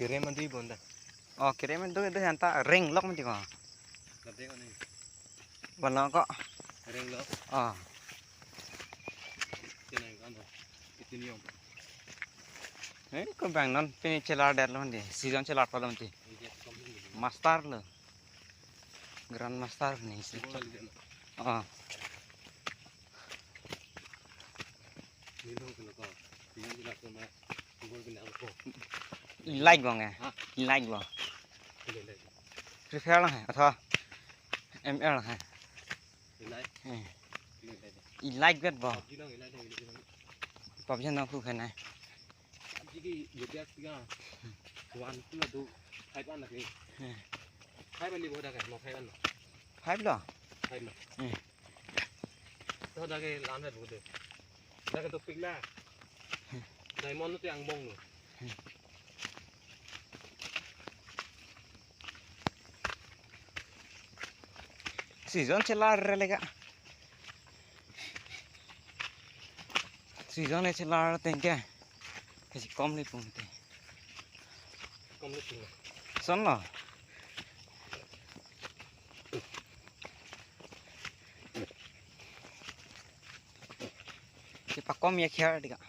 Kerem andi bonda. Oh, kerem andi itu yang tak ring lok mesti kok. Gede kok nih. Bala kok. Ring lok. Oh. Sini kan. Itu nih om. Eh, kok bang non pini chelar der lo mesti. Season chelar palo mesti. Iya, kom ini. Master lo. Grandmaster ni si. Bola lihat. Oh. Nilo kena ko. Tinggal di langsung na. Gol kena ko. Like bang ya. Hah? Like bang. Boleh, boleh. Free Fire lang hai, atau M L lang hai. Ilai. Eh. Ilai. Ilai bet bo. PUBG lang, ilai lang, ilai lang. PUBG nang khu kena. PUBG ke yo biak tiga. One, two, adu, five an lagi. Hmm. Five an di boda kan, no five an. Five lo? Five an. Hmm. To dak ke lan vet boda. Dak ke topik la. Diamond lo te angbong lo. Season chelar le ka. Season le chelar tengke. Kasi kom le pung te. Kom le pung. Son lo. Chepakom ya khiar dika.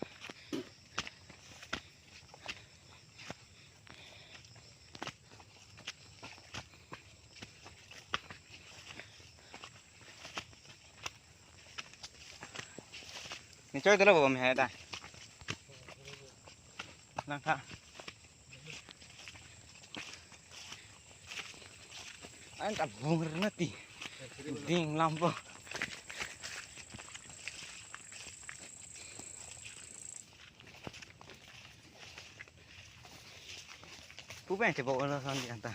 Ni choi dolo bo me ta. Nang kha. An ta bung rna ti. Ding lam bo. Pu pen chebok lo son di anta.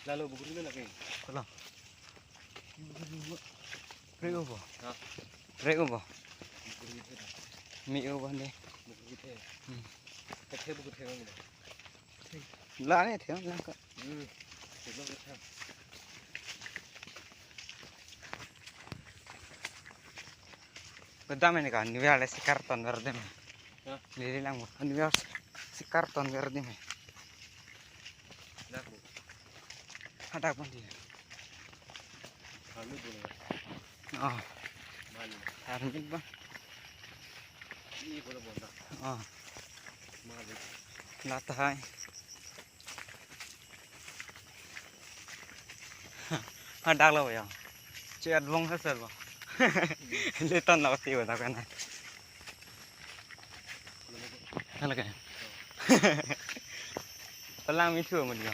Lalo bukuri na lagi. Kalo. Pre ubo. Ha? Pre ubo. Bukuri the. Mi ubo ne. Bukuri the. Hmm. Kethe bukuri the nang. La ne the nang ka. Hmm. Kedam kethe. Kedam ini kan, ini biar sikar ton verde me. Ha? Lili lang mo. Ini biar sikar ton verde me. Dak bu. Hadak pon dia. Kami bu ne. Oh. Mali. Harmin ba. Ini bu ne bonda. Oh. Mali. Lata hai. Hadak lo ya. Chet bong ha sel bo. Leton lo ti ba ta kana. Hala ke. Palang mi thu mo dia.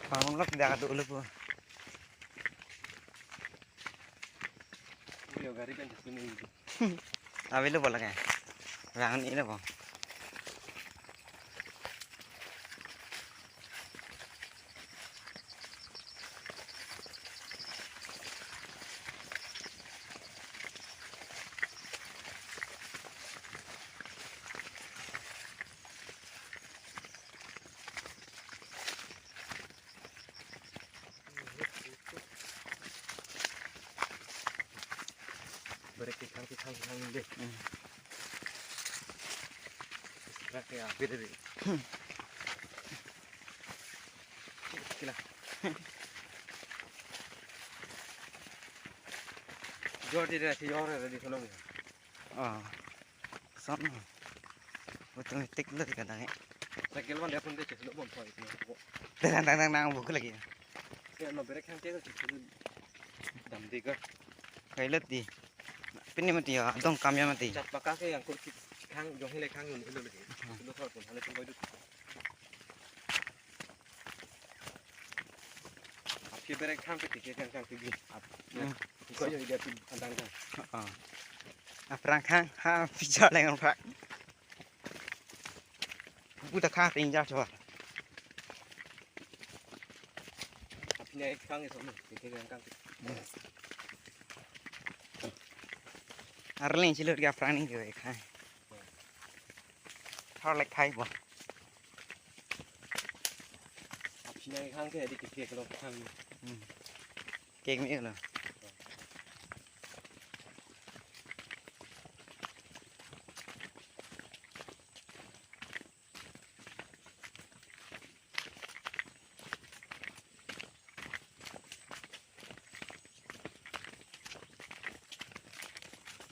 Pamang lak dak adu ulu po. Yo, gari kan di sini. Abi lo bolak ya. Rang ni lo bo. Brake kethang kethang kethang de. Hmm. Brake ya, beda de. Hmm. Kila. Jor di de, si jor de, di kolong ya. Ah. Son. Automatic lo kadang eh. Cycle man dia pun dia cek lo bom thoi. Tang tang tang tang buk lagi. Ya no brake kethang ke cek lo dam de ga. Kai lo ti. Pini mati ya, adong kam ya mati. Chat paka ke yang kursi kethang jong hile kethang yun hilo lagi. Hmm. Lo thor pun hale pun boy du. Aphi brake kethang ke tike kang kang tigi. Ap. Hmm. Ko yo ida pi andang kang. Ah. Aphrang kethang ha pija leng aphrang. Buta kethang ting ja chwa. Aphi ne kang iso no tike kang kang. Arleng chilur ke aphrang ning ke khai. Har lek khai bo. Aphi nang hang ke di kekek lo hang. Hmm. Kek mi lo.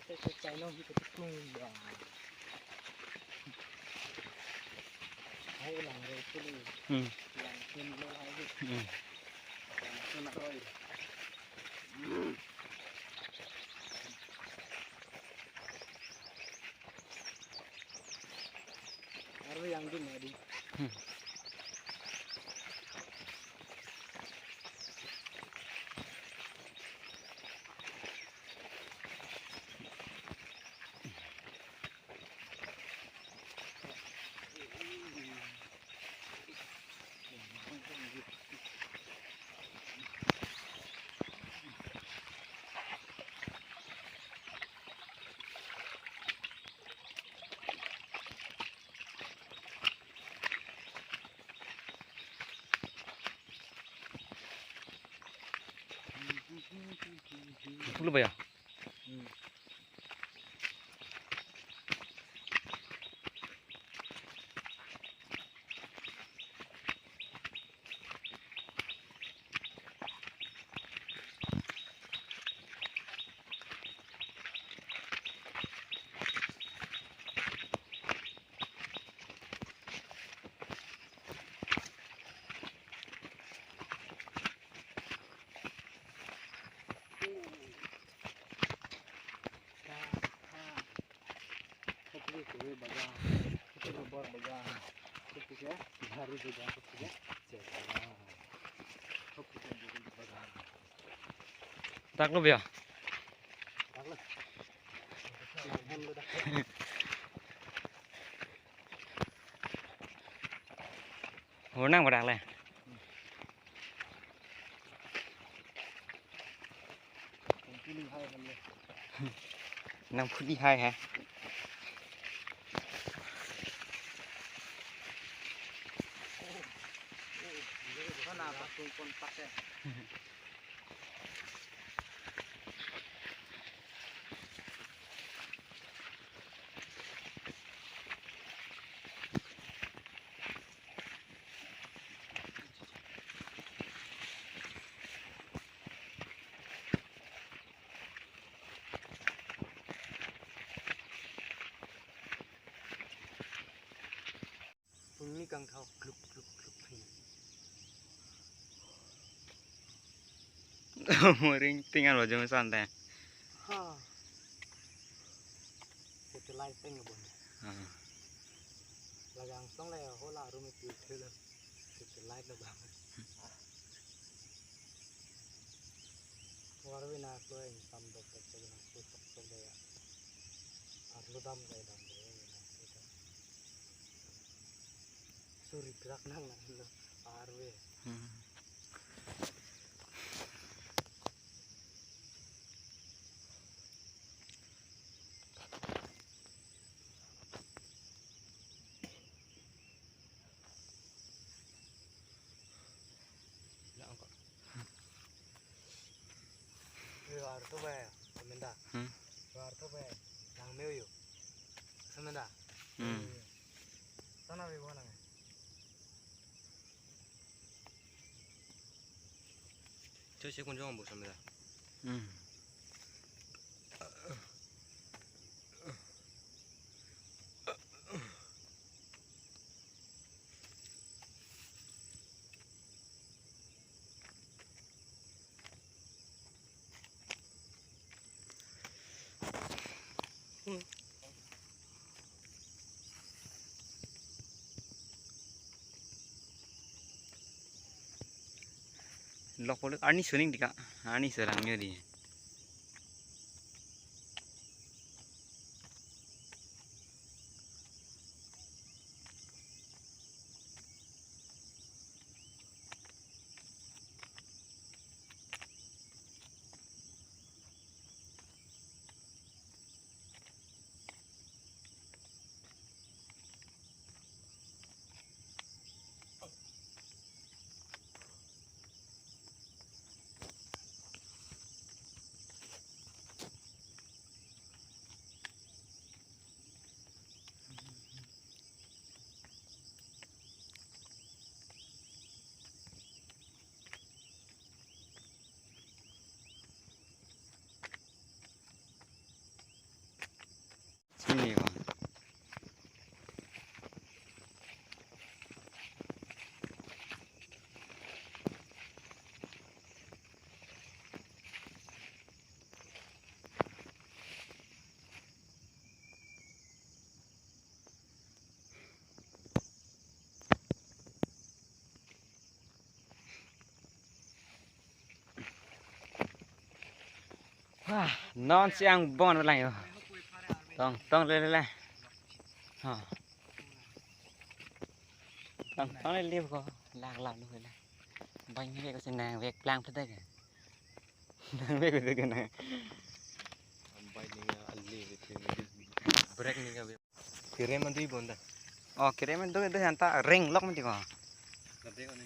Chainong hi ketung ya. Hai lang re sulu. Hmm. Lang pen lo hai hi. Hmm. Lang pen aroi. Aroi yang dun adi. Hmm. Pulo ba ya? Hmm. Kove bagan, kove bor bagan, kove ke jhari bagan, kove ke chek bagan, kove ke bor bagan. Dak lo bia. Dak lo. Hen lo dak. Hur nang badak le. Nang phuli hai hai. Sana patung pon pakai. Pungni kangthau kluk kluk kluk phi. Moring tingan lo jong san te. Ha. Satellite peng lo bon. Ah. Lagang song le hola room itu thelo. Satellite lo bang. Warwi na kloi tam dok dok dok na kloi tok tok daya. Arlo dam daya dam daya na kloi ta. Suri krak nang na lo arwe. Hmm. Yo, arto ba, Samenda. Hmm. Yo, arto ba, nang meu yo. Samenda. Hmm. Sana be bona. Cho che kun jong bo Samenda. Hmm. Lok polok arni suning dika, arni serang nyo di. Sini ko. Wah, non si angbong lang yo. Tong, tong le le le. Ha. Tong, tong le le ko. Lak lak lu le. Bang ni ko si nang vek plang phe de ke. Nang vek phe de ke nang. Break ni ka. Kerem andi bonda. Oh, kerem andi do anta ring lok mati ko. Kade ko ni.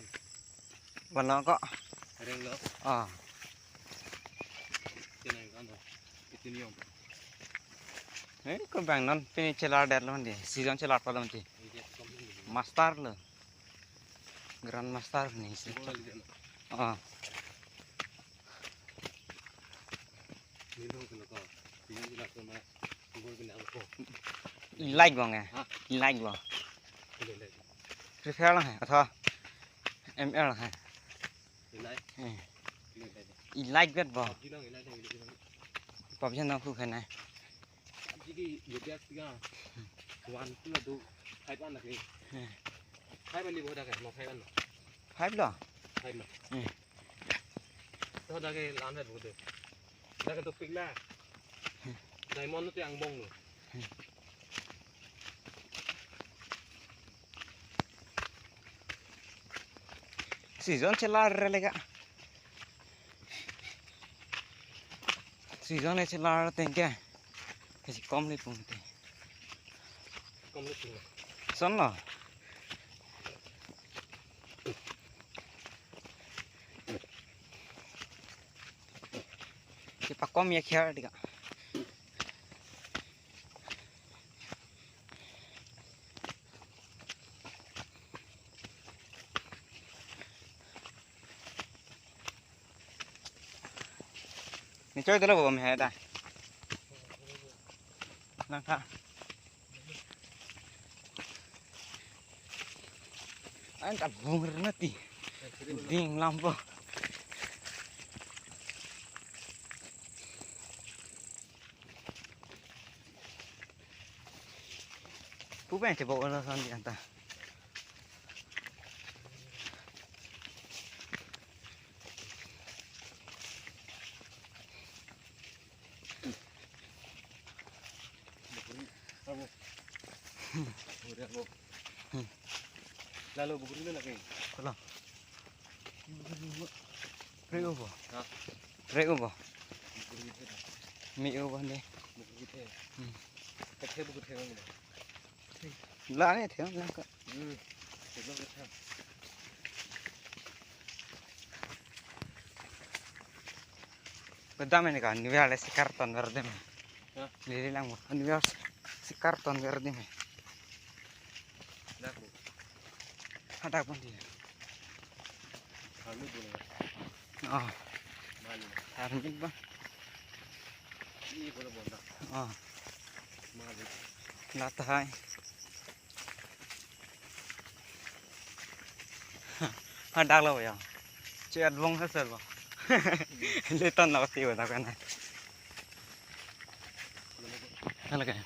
Wala ko. Ring lok. Oh. Kena kan do. Itu niom. Eh, ko bang non pini chelar det lo mati. Season chelar palo mati. Master lo. Grand master ni si. Oh. Ni dong kena ko. Ni dong kena ko. Like bang ya. Ha? Like bang. Free Fire lang hai, atau M L lang hai. Eh. I like bet bo. PUBG nang khu khan hai. One, two, two, five an lake. Hmm. Five an di bo dak ke, no five an no. Five lo? Five no. Hmm. To dak ke lam vet bo de. Dak ke topik la. Diamond lo te angbong lo. Season chelar re lega. Season le chelar tengke. Kasi kom le pung te. Kom le pung. Son lo. Kepakom ya kher dika. Ni choi dolo bom he ta. Nang kha. An ta bung rna ti. Ding lam po. Pu pen chebo lo son di anta. Lalo bukuri na ke. Kola. Re ubo. Ha? Re ubo. Bukuri te. Mi ubo ne. Bukuri te. Hmm. Kethe bukuri te nang. La ne the nang ka. Hmm. Kethe bukuri te. Kedam ini kan, ini ale sikar ton verde me. Ha? Lili lang mo. Ini ale sikar ton verde me. Dak bo. Hadak pon dia. Kami boleh. Oh. Mali. Harmin ba. Ini boleh bonda. Oh. Mali. Lat hai. Hadak lo ya. Che advong ha sel ba. Le ton lo ti ba ta kana. Hala ke.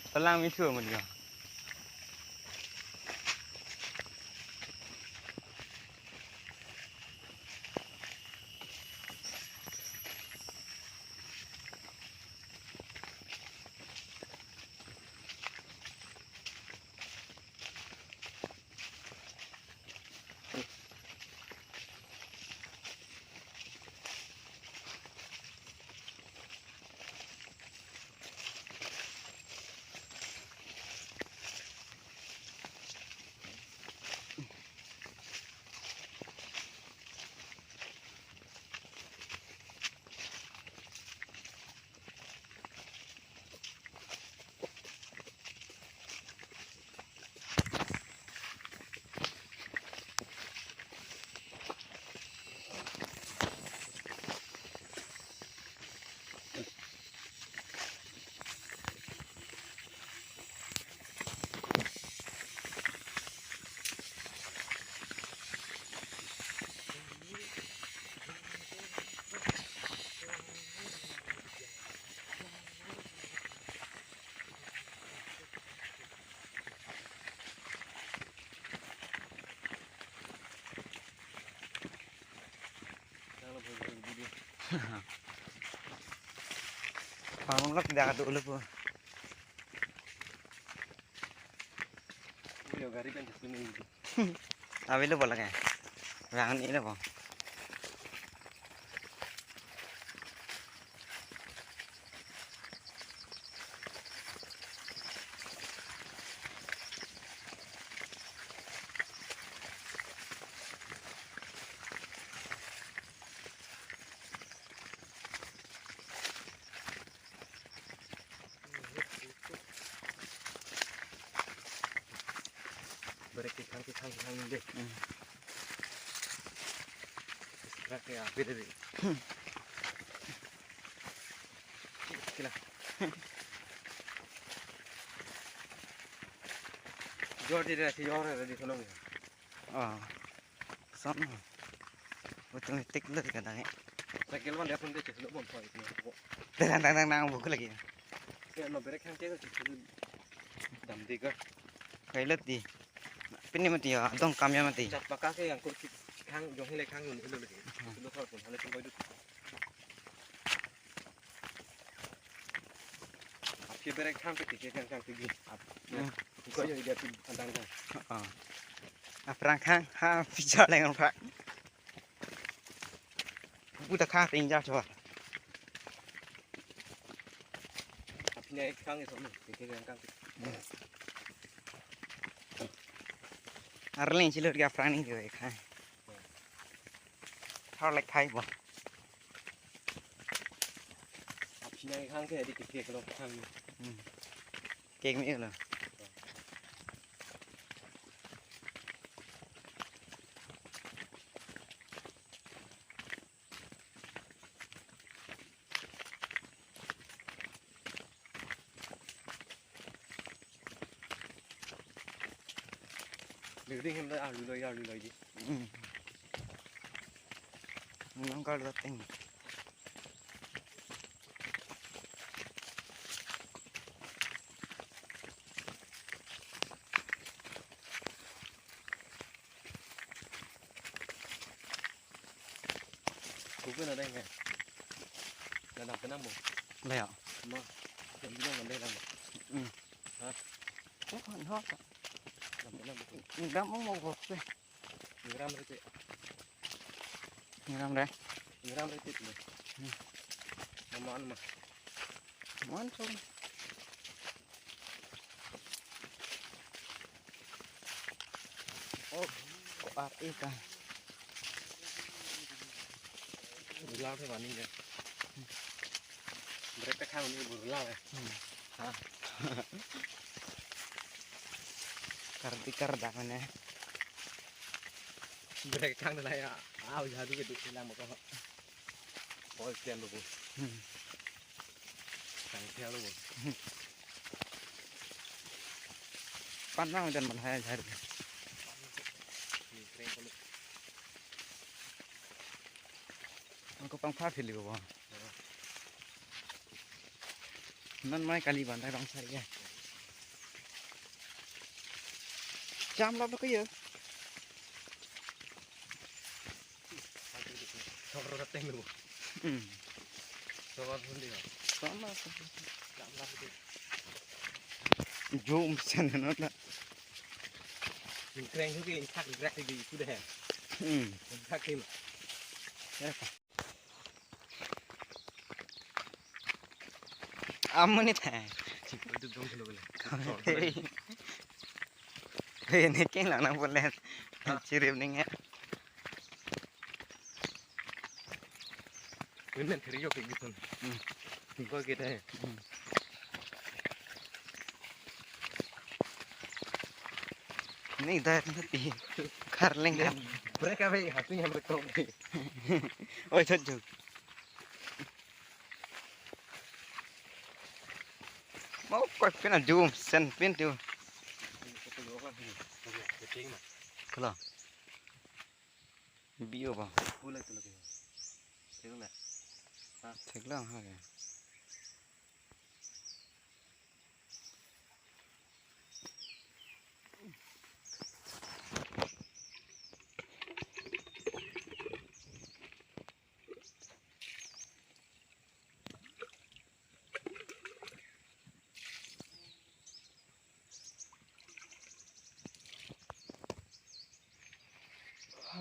Palang mi thu mo dia. Pamang lak dak adu ulu po. Uyo gari pen sini. Avi lo bola ke. Rang ni lo bo. Beri kithang, kithang, kithang deh. Hmm. Sekarang kayak apa tadi? Hmm. Kila. Jor di daerah, jor di sana. Oh. Son. Automatic lo kadang eh. Cycle man dia pun dia cek lo bom poi. Tang tang tang tang buk lagi. Ya, no, berek khang ke, dam dega. Kailet di. Pini mati ya, dong kam ya mati. Chat paka ke yang kursi khang, jong hile khang, un ilo lagi. Hmm. Ilo thor pun, hale pun boy du. Aphi berek khang ke, ke khang khang tigi. Ap. Hmm. Ko yo ide pun andang dong. Ah. Aphrang khang, ha, picture leng prak. Puta kha ting ja chwa. Aphi nai khang iso na, ke ke khang khang. Arleng chilo dia frang ning ke khai. Har lek khai bo. Aphi nai khang ke di ke ke lo khang. Hmm. Kek me lo. Building hem da, ah, lui loi, ah, lui loi di. Hmm. Nang kal da teng. Kuku na deng he. Na dam penang mo. Lah ya. Ma. Yang bilang kan deh lang. Hmm. Hah? Oh, kan hok. Dam penang mo. Dam mo mo kok se. Ngiram rete. Ngiram re. Ngiram rete tu. Hmm. Maman ma. Maman so. Oh, ko ar e ka. Rula the wani ya. Berek ta khang ni bu rula ya. Hmm. Ha. Kar ti kar dak mane. Berek khang la ya. Au jadu ke duk lang ko. Pol tian lo bu. Hmm. Sang tian lo bu. Pan nang dan man hai jadu. Ni kren ko lo. Angko pangpha phili bo. Non mai kali ban rong sari ya. Cham la ba ke ya. Sokro teng lo. Hmm. Sokro pun dia. Sama. Cham la ba ke. Jom sen no la. Ling kreng thu ke ling thak ling krek ke itu deh. Hmm. Ling thak ke. Ya. Amun ni thai. Chipo itu dong kilo kilo. Hei, ne keng lang nang pon len. Ha? Chirip ning ya. Win men theri yok ke gitu. Hmm. Ko kita ya. Hmm. Ni dah nanti. Karleng kan. Break apa ya? Hati yang break. Oi, chot chot. Mau koi pin a jum sen pin tu. Kalo. Bio ba. Thek lang ha ke.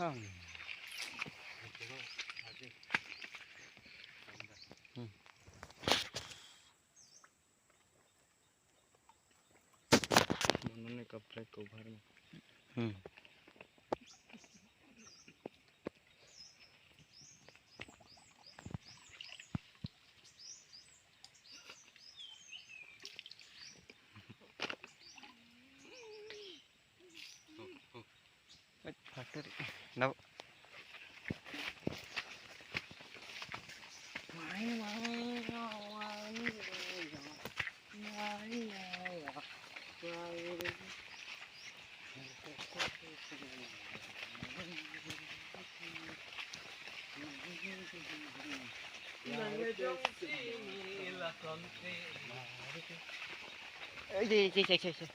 Hang. Hmm. Mane ka black cover. Hmm. Phatur. No. Nang jong si la kon te. Eh, ye, ye, ye, ye, ye.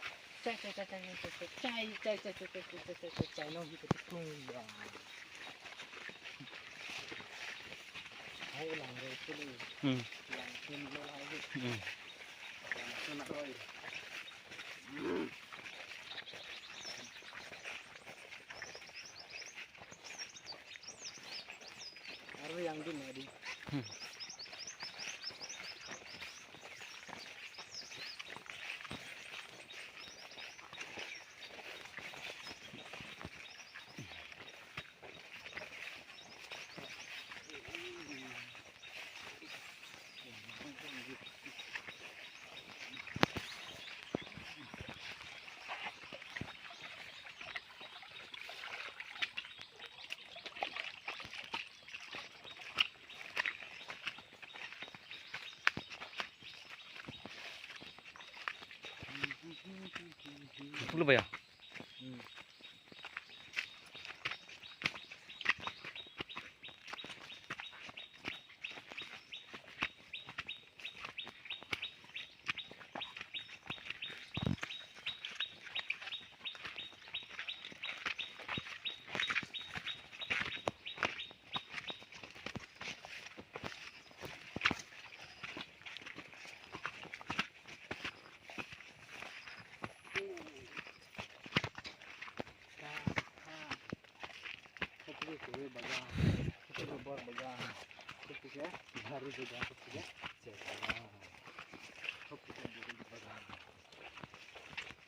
Chai, chai, chai, chai, chai, chai, chai, chai, chai, nong hi kati kung ya. Hai lang re tu ni. Hmm. Lang tin lo hai. Hmm. Lang tin lo. Aro yang dun na di. Hmm. Pulo ba ya? Hmm.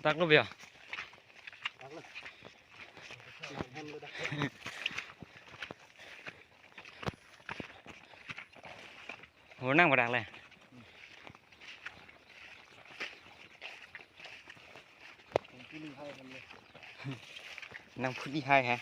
Dak lo bia. Hur nang badak le. Nang phuli hai ha.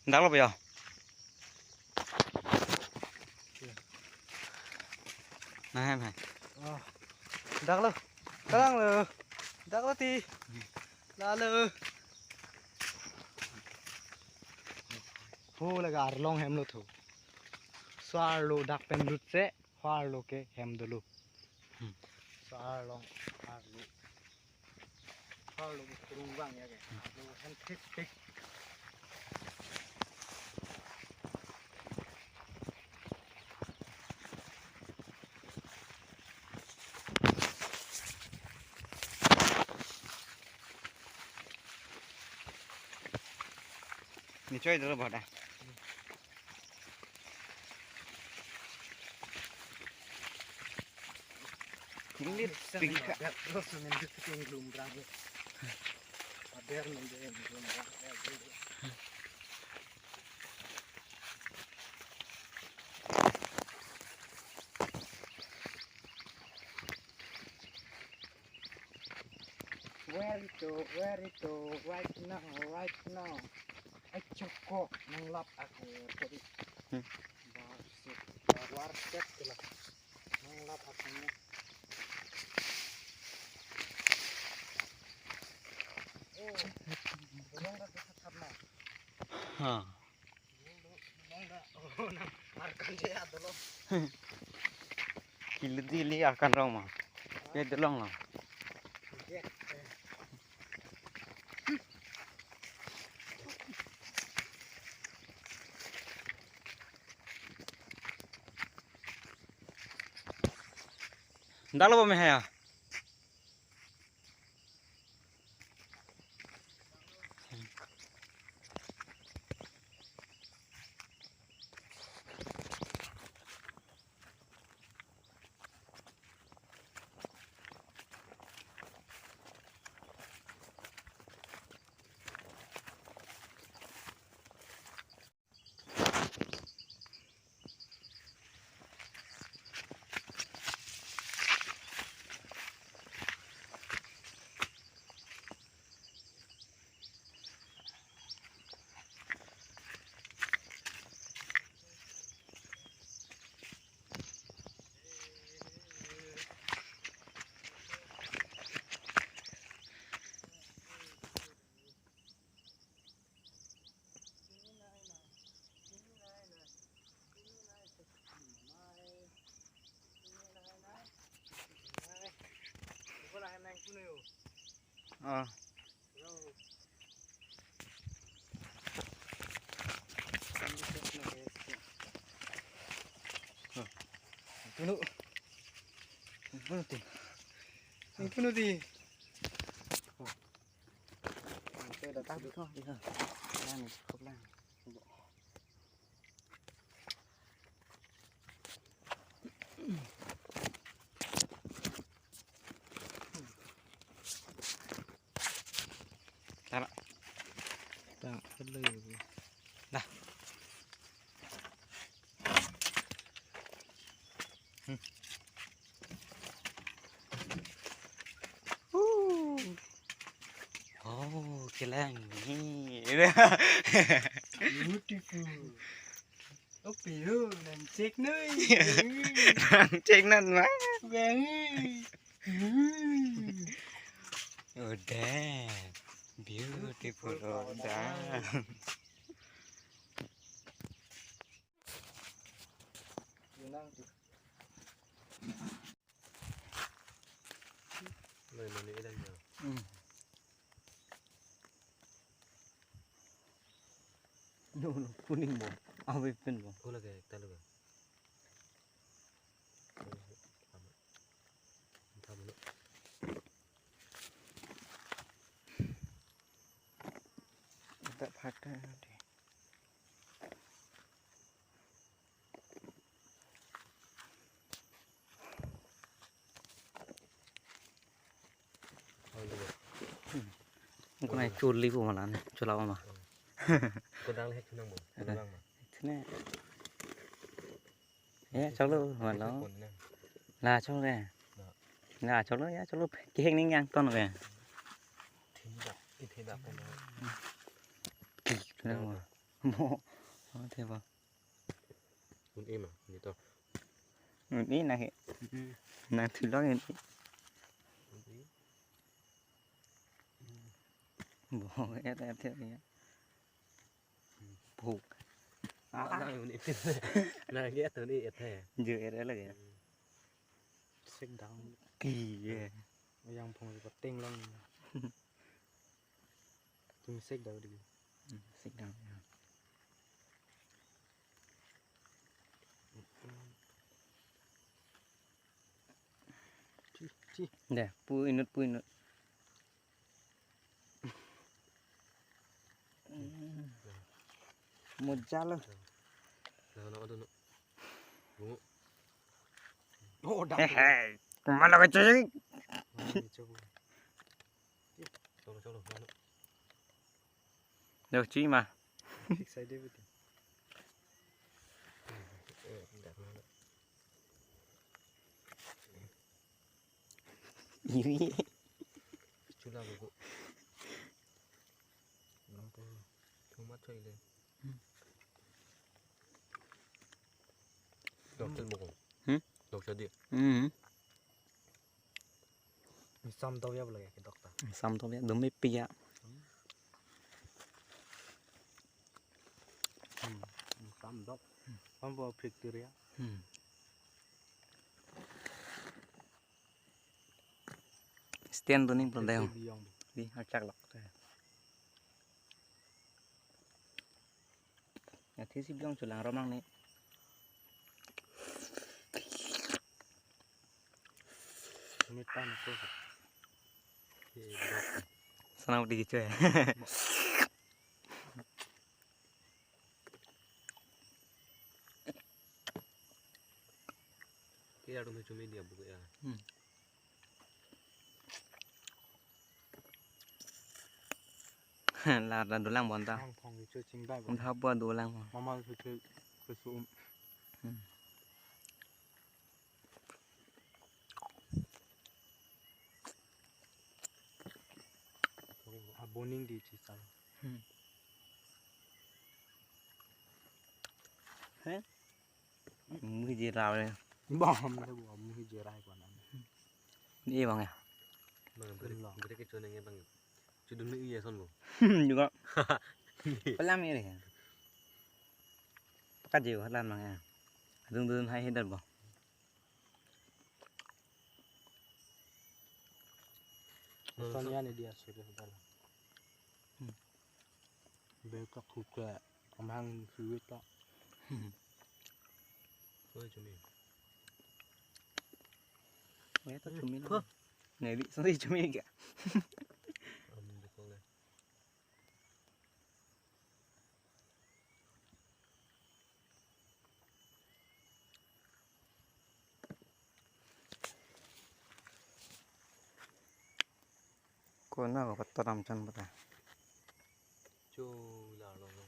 Dak lo bia. Nang hem hai. Oh. Dak lo. Kalang lo. Dak lo ti. Dak lo. Ho laga arlong hem lo thu. Sar lo dak pen lut se. Arlo ke hem dolo. Hmm. So arlong, arlo. Arlo ke kurung bang ya ke. Hmm. Arlo hem thik thik. Ni choi dolo boda. Tinglit pingka. Where to, where to, right now, right now. Ai choko, nanglap ako, tadi. Hmm. Bar set, bar set kela. Nanglap ako niya. Oh, belong ka kita karena. Ha. Kilo dili akan rong ma. Ye dolong lo. Dalo ba me haya. Ah. Tunu. Tunu ti. Tunu ti. Tap ko, iya. Lang, cukup lang. Tara. Ta, hello. Dah. Hmm. Uh. Oh, kelang ni. Beautiful. Oh, piu, nang cek noi. Nang cek non ma. Bang. Udah. Beautiful, udah. Noi, noi, noi, ilang ya. Hmm. No, no, kuning bo. Awe pen bo. Kula ke, talu ke. Tama. Tama, no. Dak phat ta di. Kunai chuli pu malan, chula ma. Kodang le hek chunang bo, ada. Kodang ma. Sini. Ya, cholo, malo. Kon na. La, cholo. La. La, cholo, ya, cholo. Keheng ning yang ton ke. Theda, itheda kon na. Ki, kenapa? Mo. Mo, theba. Un-e ma, ni to. Un-e na he. Hmm. Na thulong ini. Un-e. Bo, et, et, et, ya. Phuk. Ah, ah. Na, un-e. Na, ke to ni et hai. Jo et lagi ya. Hmm. Sek dang. Ki, ya. Yang phong pateng long. Tum sek dau di. Hmm, sek dau, ya. Chi, chi. Deh, pu inut, pu inut. Hmm. Moja lo. Nah, no, no, no. Bungo. Oh, dah. Hehe, kumalo kecil. Oh, ini coba. Cholo, cholo, mano. Lo, chi ma. Fix idea betul. Eh, tidak mano. Iri. Chula buku. Nampo. Cuma coy le. Dokter buku. Hmm? Dokter dia. Hmm. Sam tau ya boleh ke dokter. Sam tau ya, dumi pia. Hmm. Sam dok. Sam bo bacteria. Hmm. Stand tuning perdayong. Di acak lok. Ya, thisi biong chulang romang ni. Ini tan ko. Sana di gitu ya. Kaya dum hichum media buku ya. Hmm. La, la dolang bonta. Ang phong ke cho chingdai. Kom thap bo dolang. Mama ke ke ke su um. Hmm. Aboning di chisai. Hmm. He? Muhi je raw le. Bom le bo muhi je rai kwana. Ni bang ya. Bang, beri, beri ke choneng ya, bang. Chudun ni iya son bo. Juga. Pelam ini. Pekat je pelam bang ya. Dung dung hai hedar bo. Sonia ni dia sudah sudah. Bel tak suka amang suwit tak. Oi, cumi. Oi, tak cumi. Huh. Nih, di sana cumi ka. Am, dekong le. Kona ko pato ram chan bata. Chu la long long.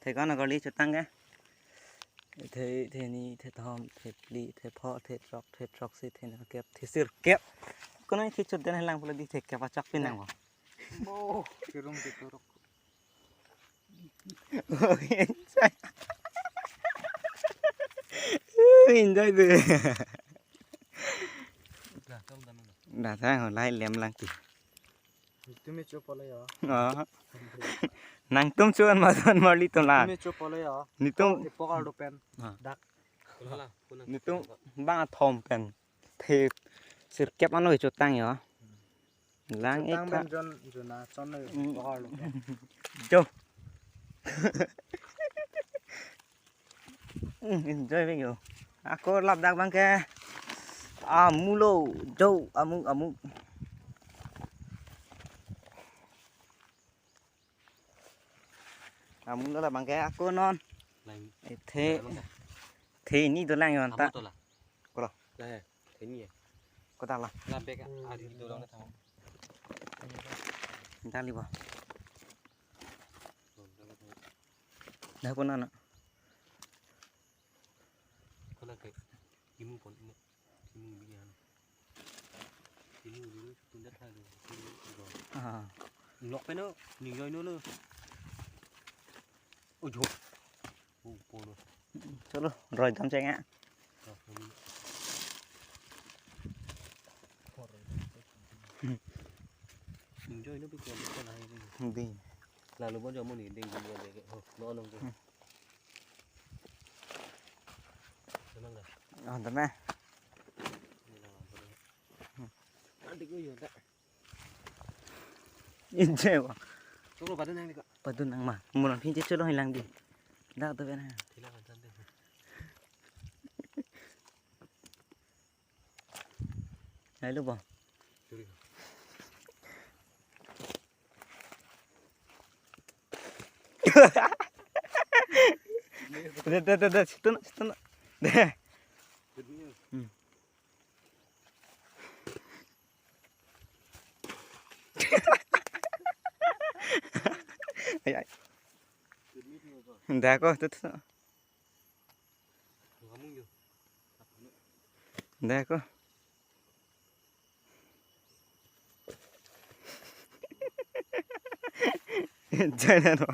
Thek-an akorli chotang ke. Thek, theni, thethom, thepli, thepho, thethrok, thethroksi, thekep, thesirkep. Kono thek chot den helang pulo di thekep achak pin nang bo. Oh, kirum kituruk. Enjoy. Enjoy de. Dah, tang lai lem lang ti. Tumi cho polo ya. Ah. Nangtum cho an masan marli tum la. Tumi cho polo ya. Nitum. Ipok arlo pen. Ah. Dak. Nitum bang athom pen. Thep sirkep ano chotang ya. Lang chotang ek pen jon jona chon lo. Mm. Ipok arlo pen. Jo. Hmm, enjoy bang yo. Ako ladak bang ke. Amu lo, jo, amu, amu. Amu lo labang ke ako non. Lang. Eh, the. Lang. Theni dolang yon ta. Amo to la. Kolo. La he, theni he. Kota la. La bek a, ari dolang na thang. Dali ba. Dah pun anak. Kola ke kimu pon ini. Kimu bihan. Kimu dulu tunda thang dulu. Kimu dulu. Ah. Lok peno, ni joi no lo. Oh, jo. Oh, polo. Chalo, roi dam cheng a. Ni joi no pi pon ko na. Di. Lalu bon jo mo ni ding ding ding. Oh, no no. Tenang dah. Ah, tenang. Adik ko yo dah. Inje wa. Choklo padun nang ni ko. Padun nang ma. Mulan pinche cholo hilang di. Dak to bena. Thila kan tante. Hai lo bo. Sorry. Deh, deh, deh, deh, situ na, situ na. Deh. Hmm. Ay, ay. Deh ko, situ, situ. Deh ko. Jangan lo.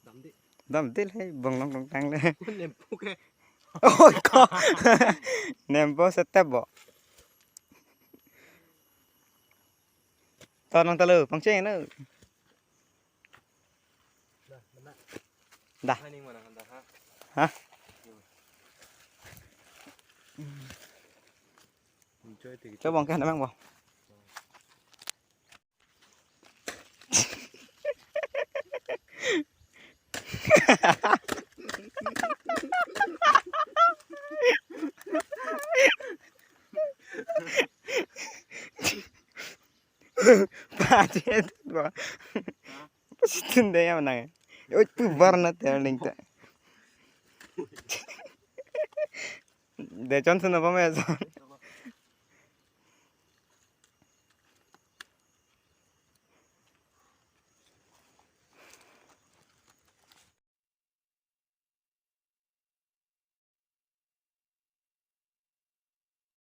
Dam de. Dam de le, bong long long tang le. Nempo ke. Oi ko. Nempo setep bo. Tonong talo, pangcheng na. Dah, mana? Dah. Hai, ning mana kan dah, ha? Hah? Enjoy te. Coba bang ke, namang bo. Pajet bo. tun de ya nang. Oi, pu bar na te ling ta. De chon sun apa me son.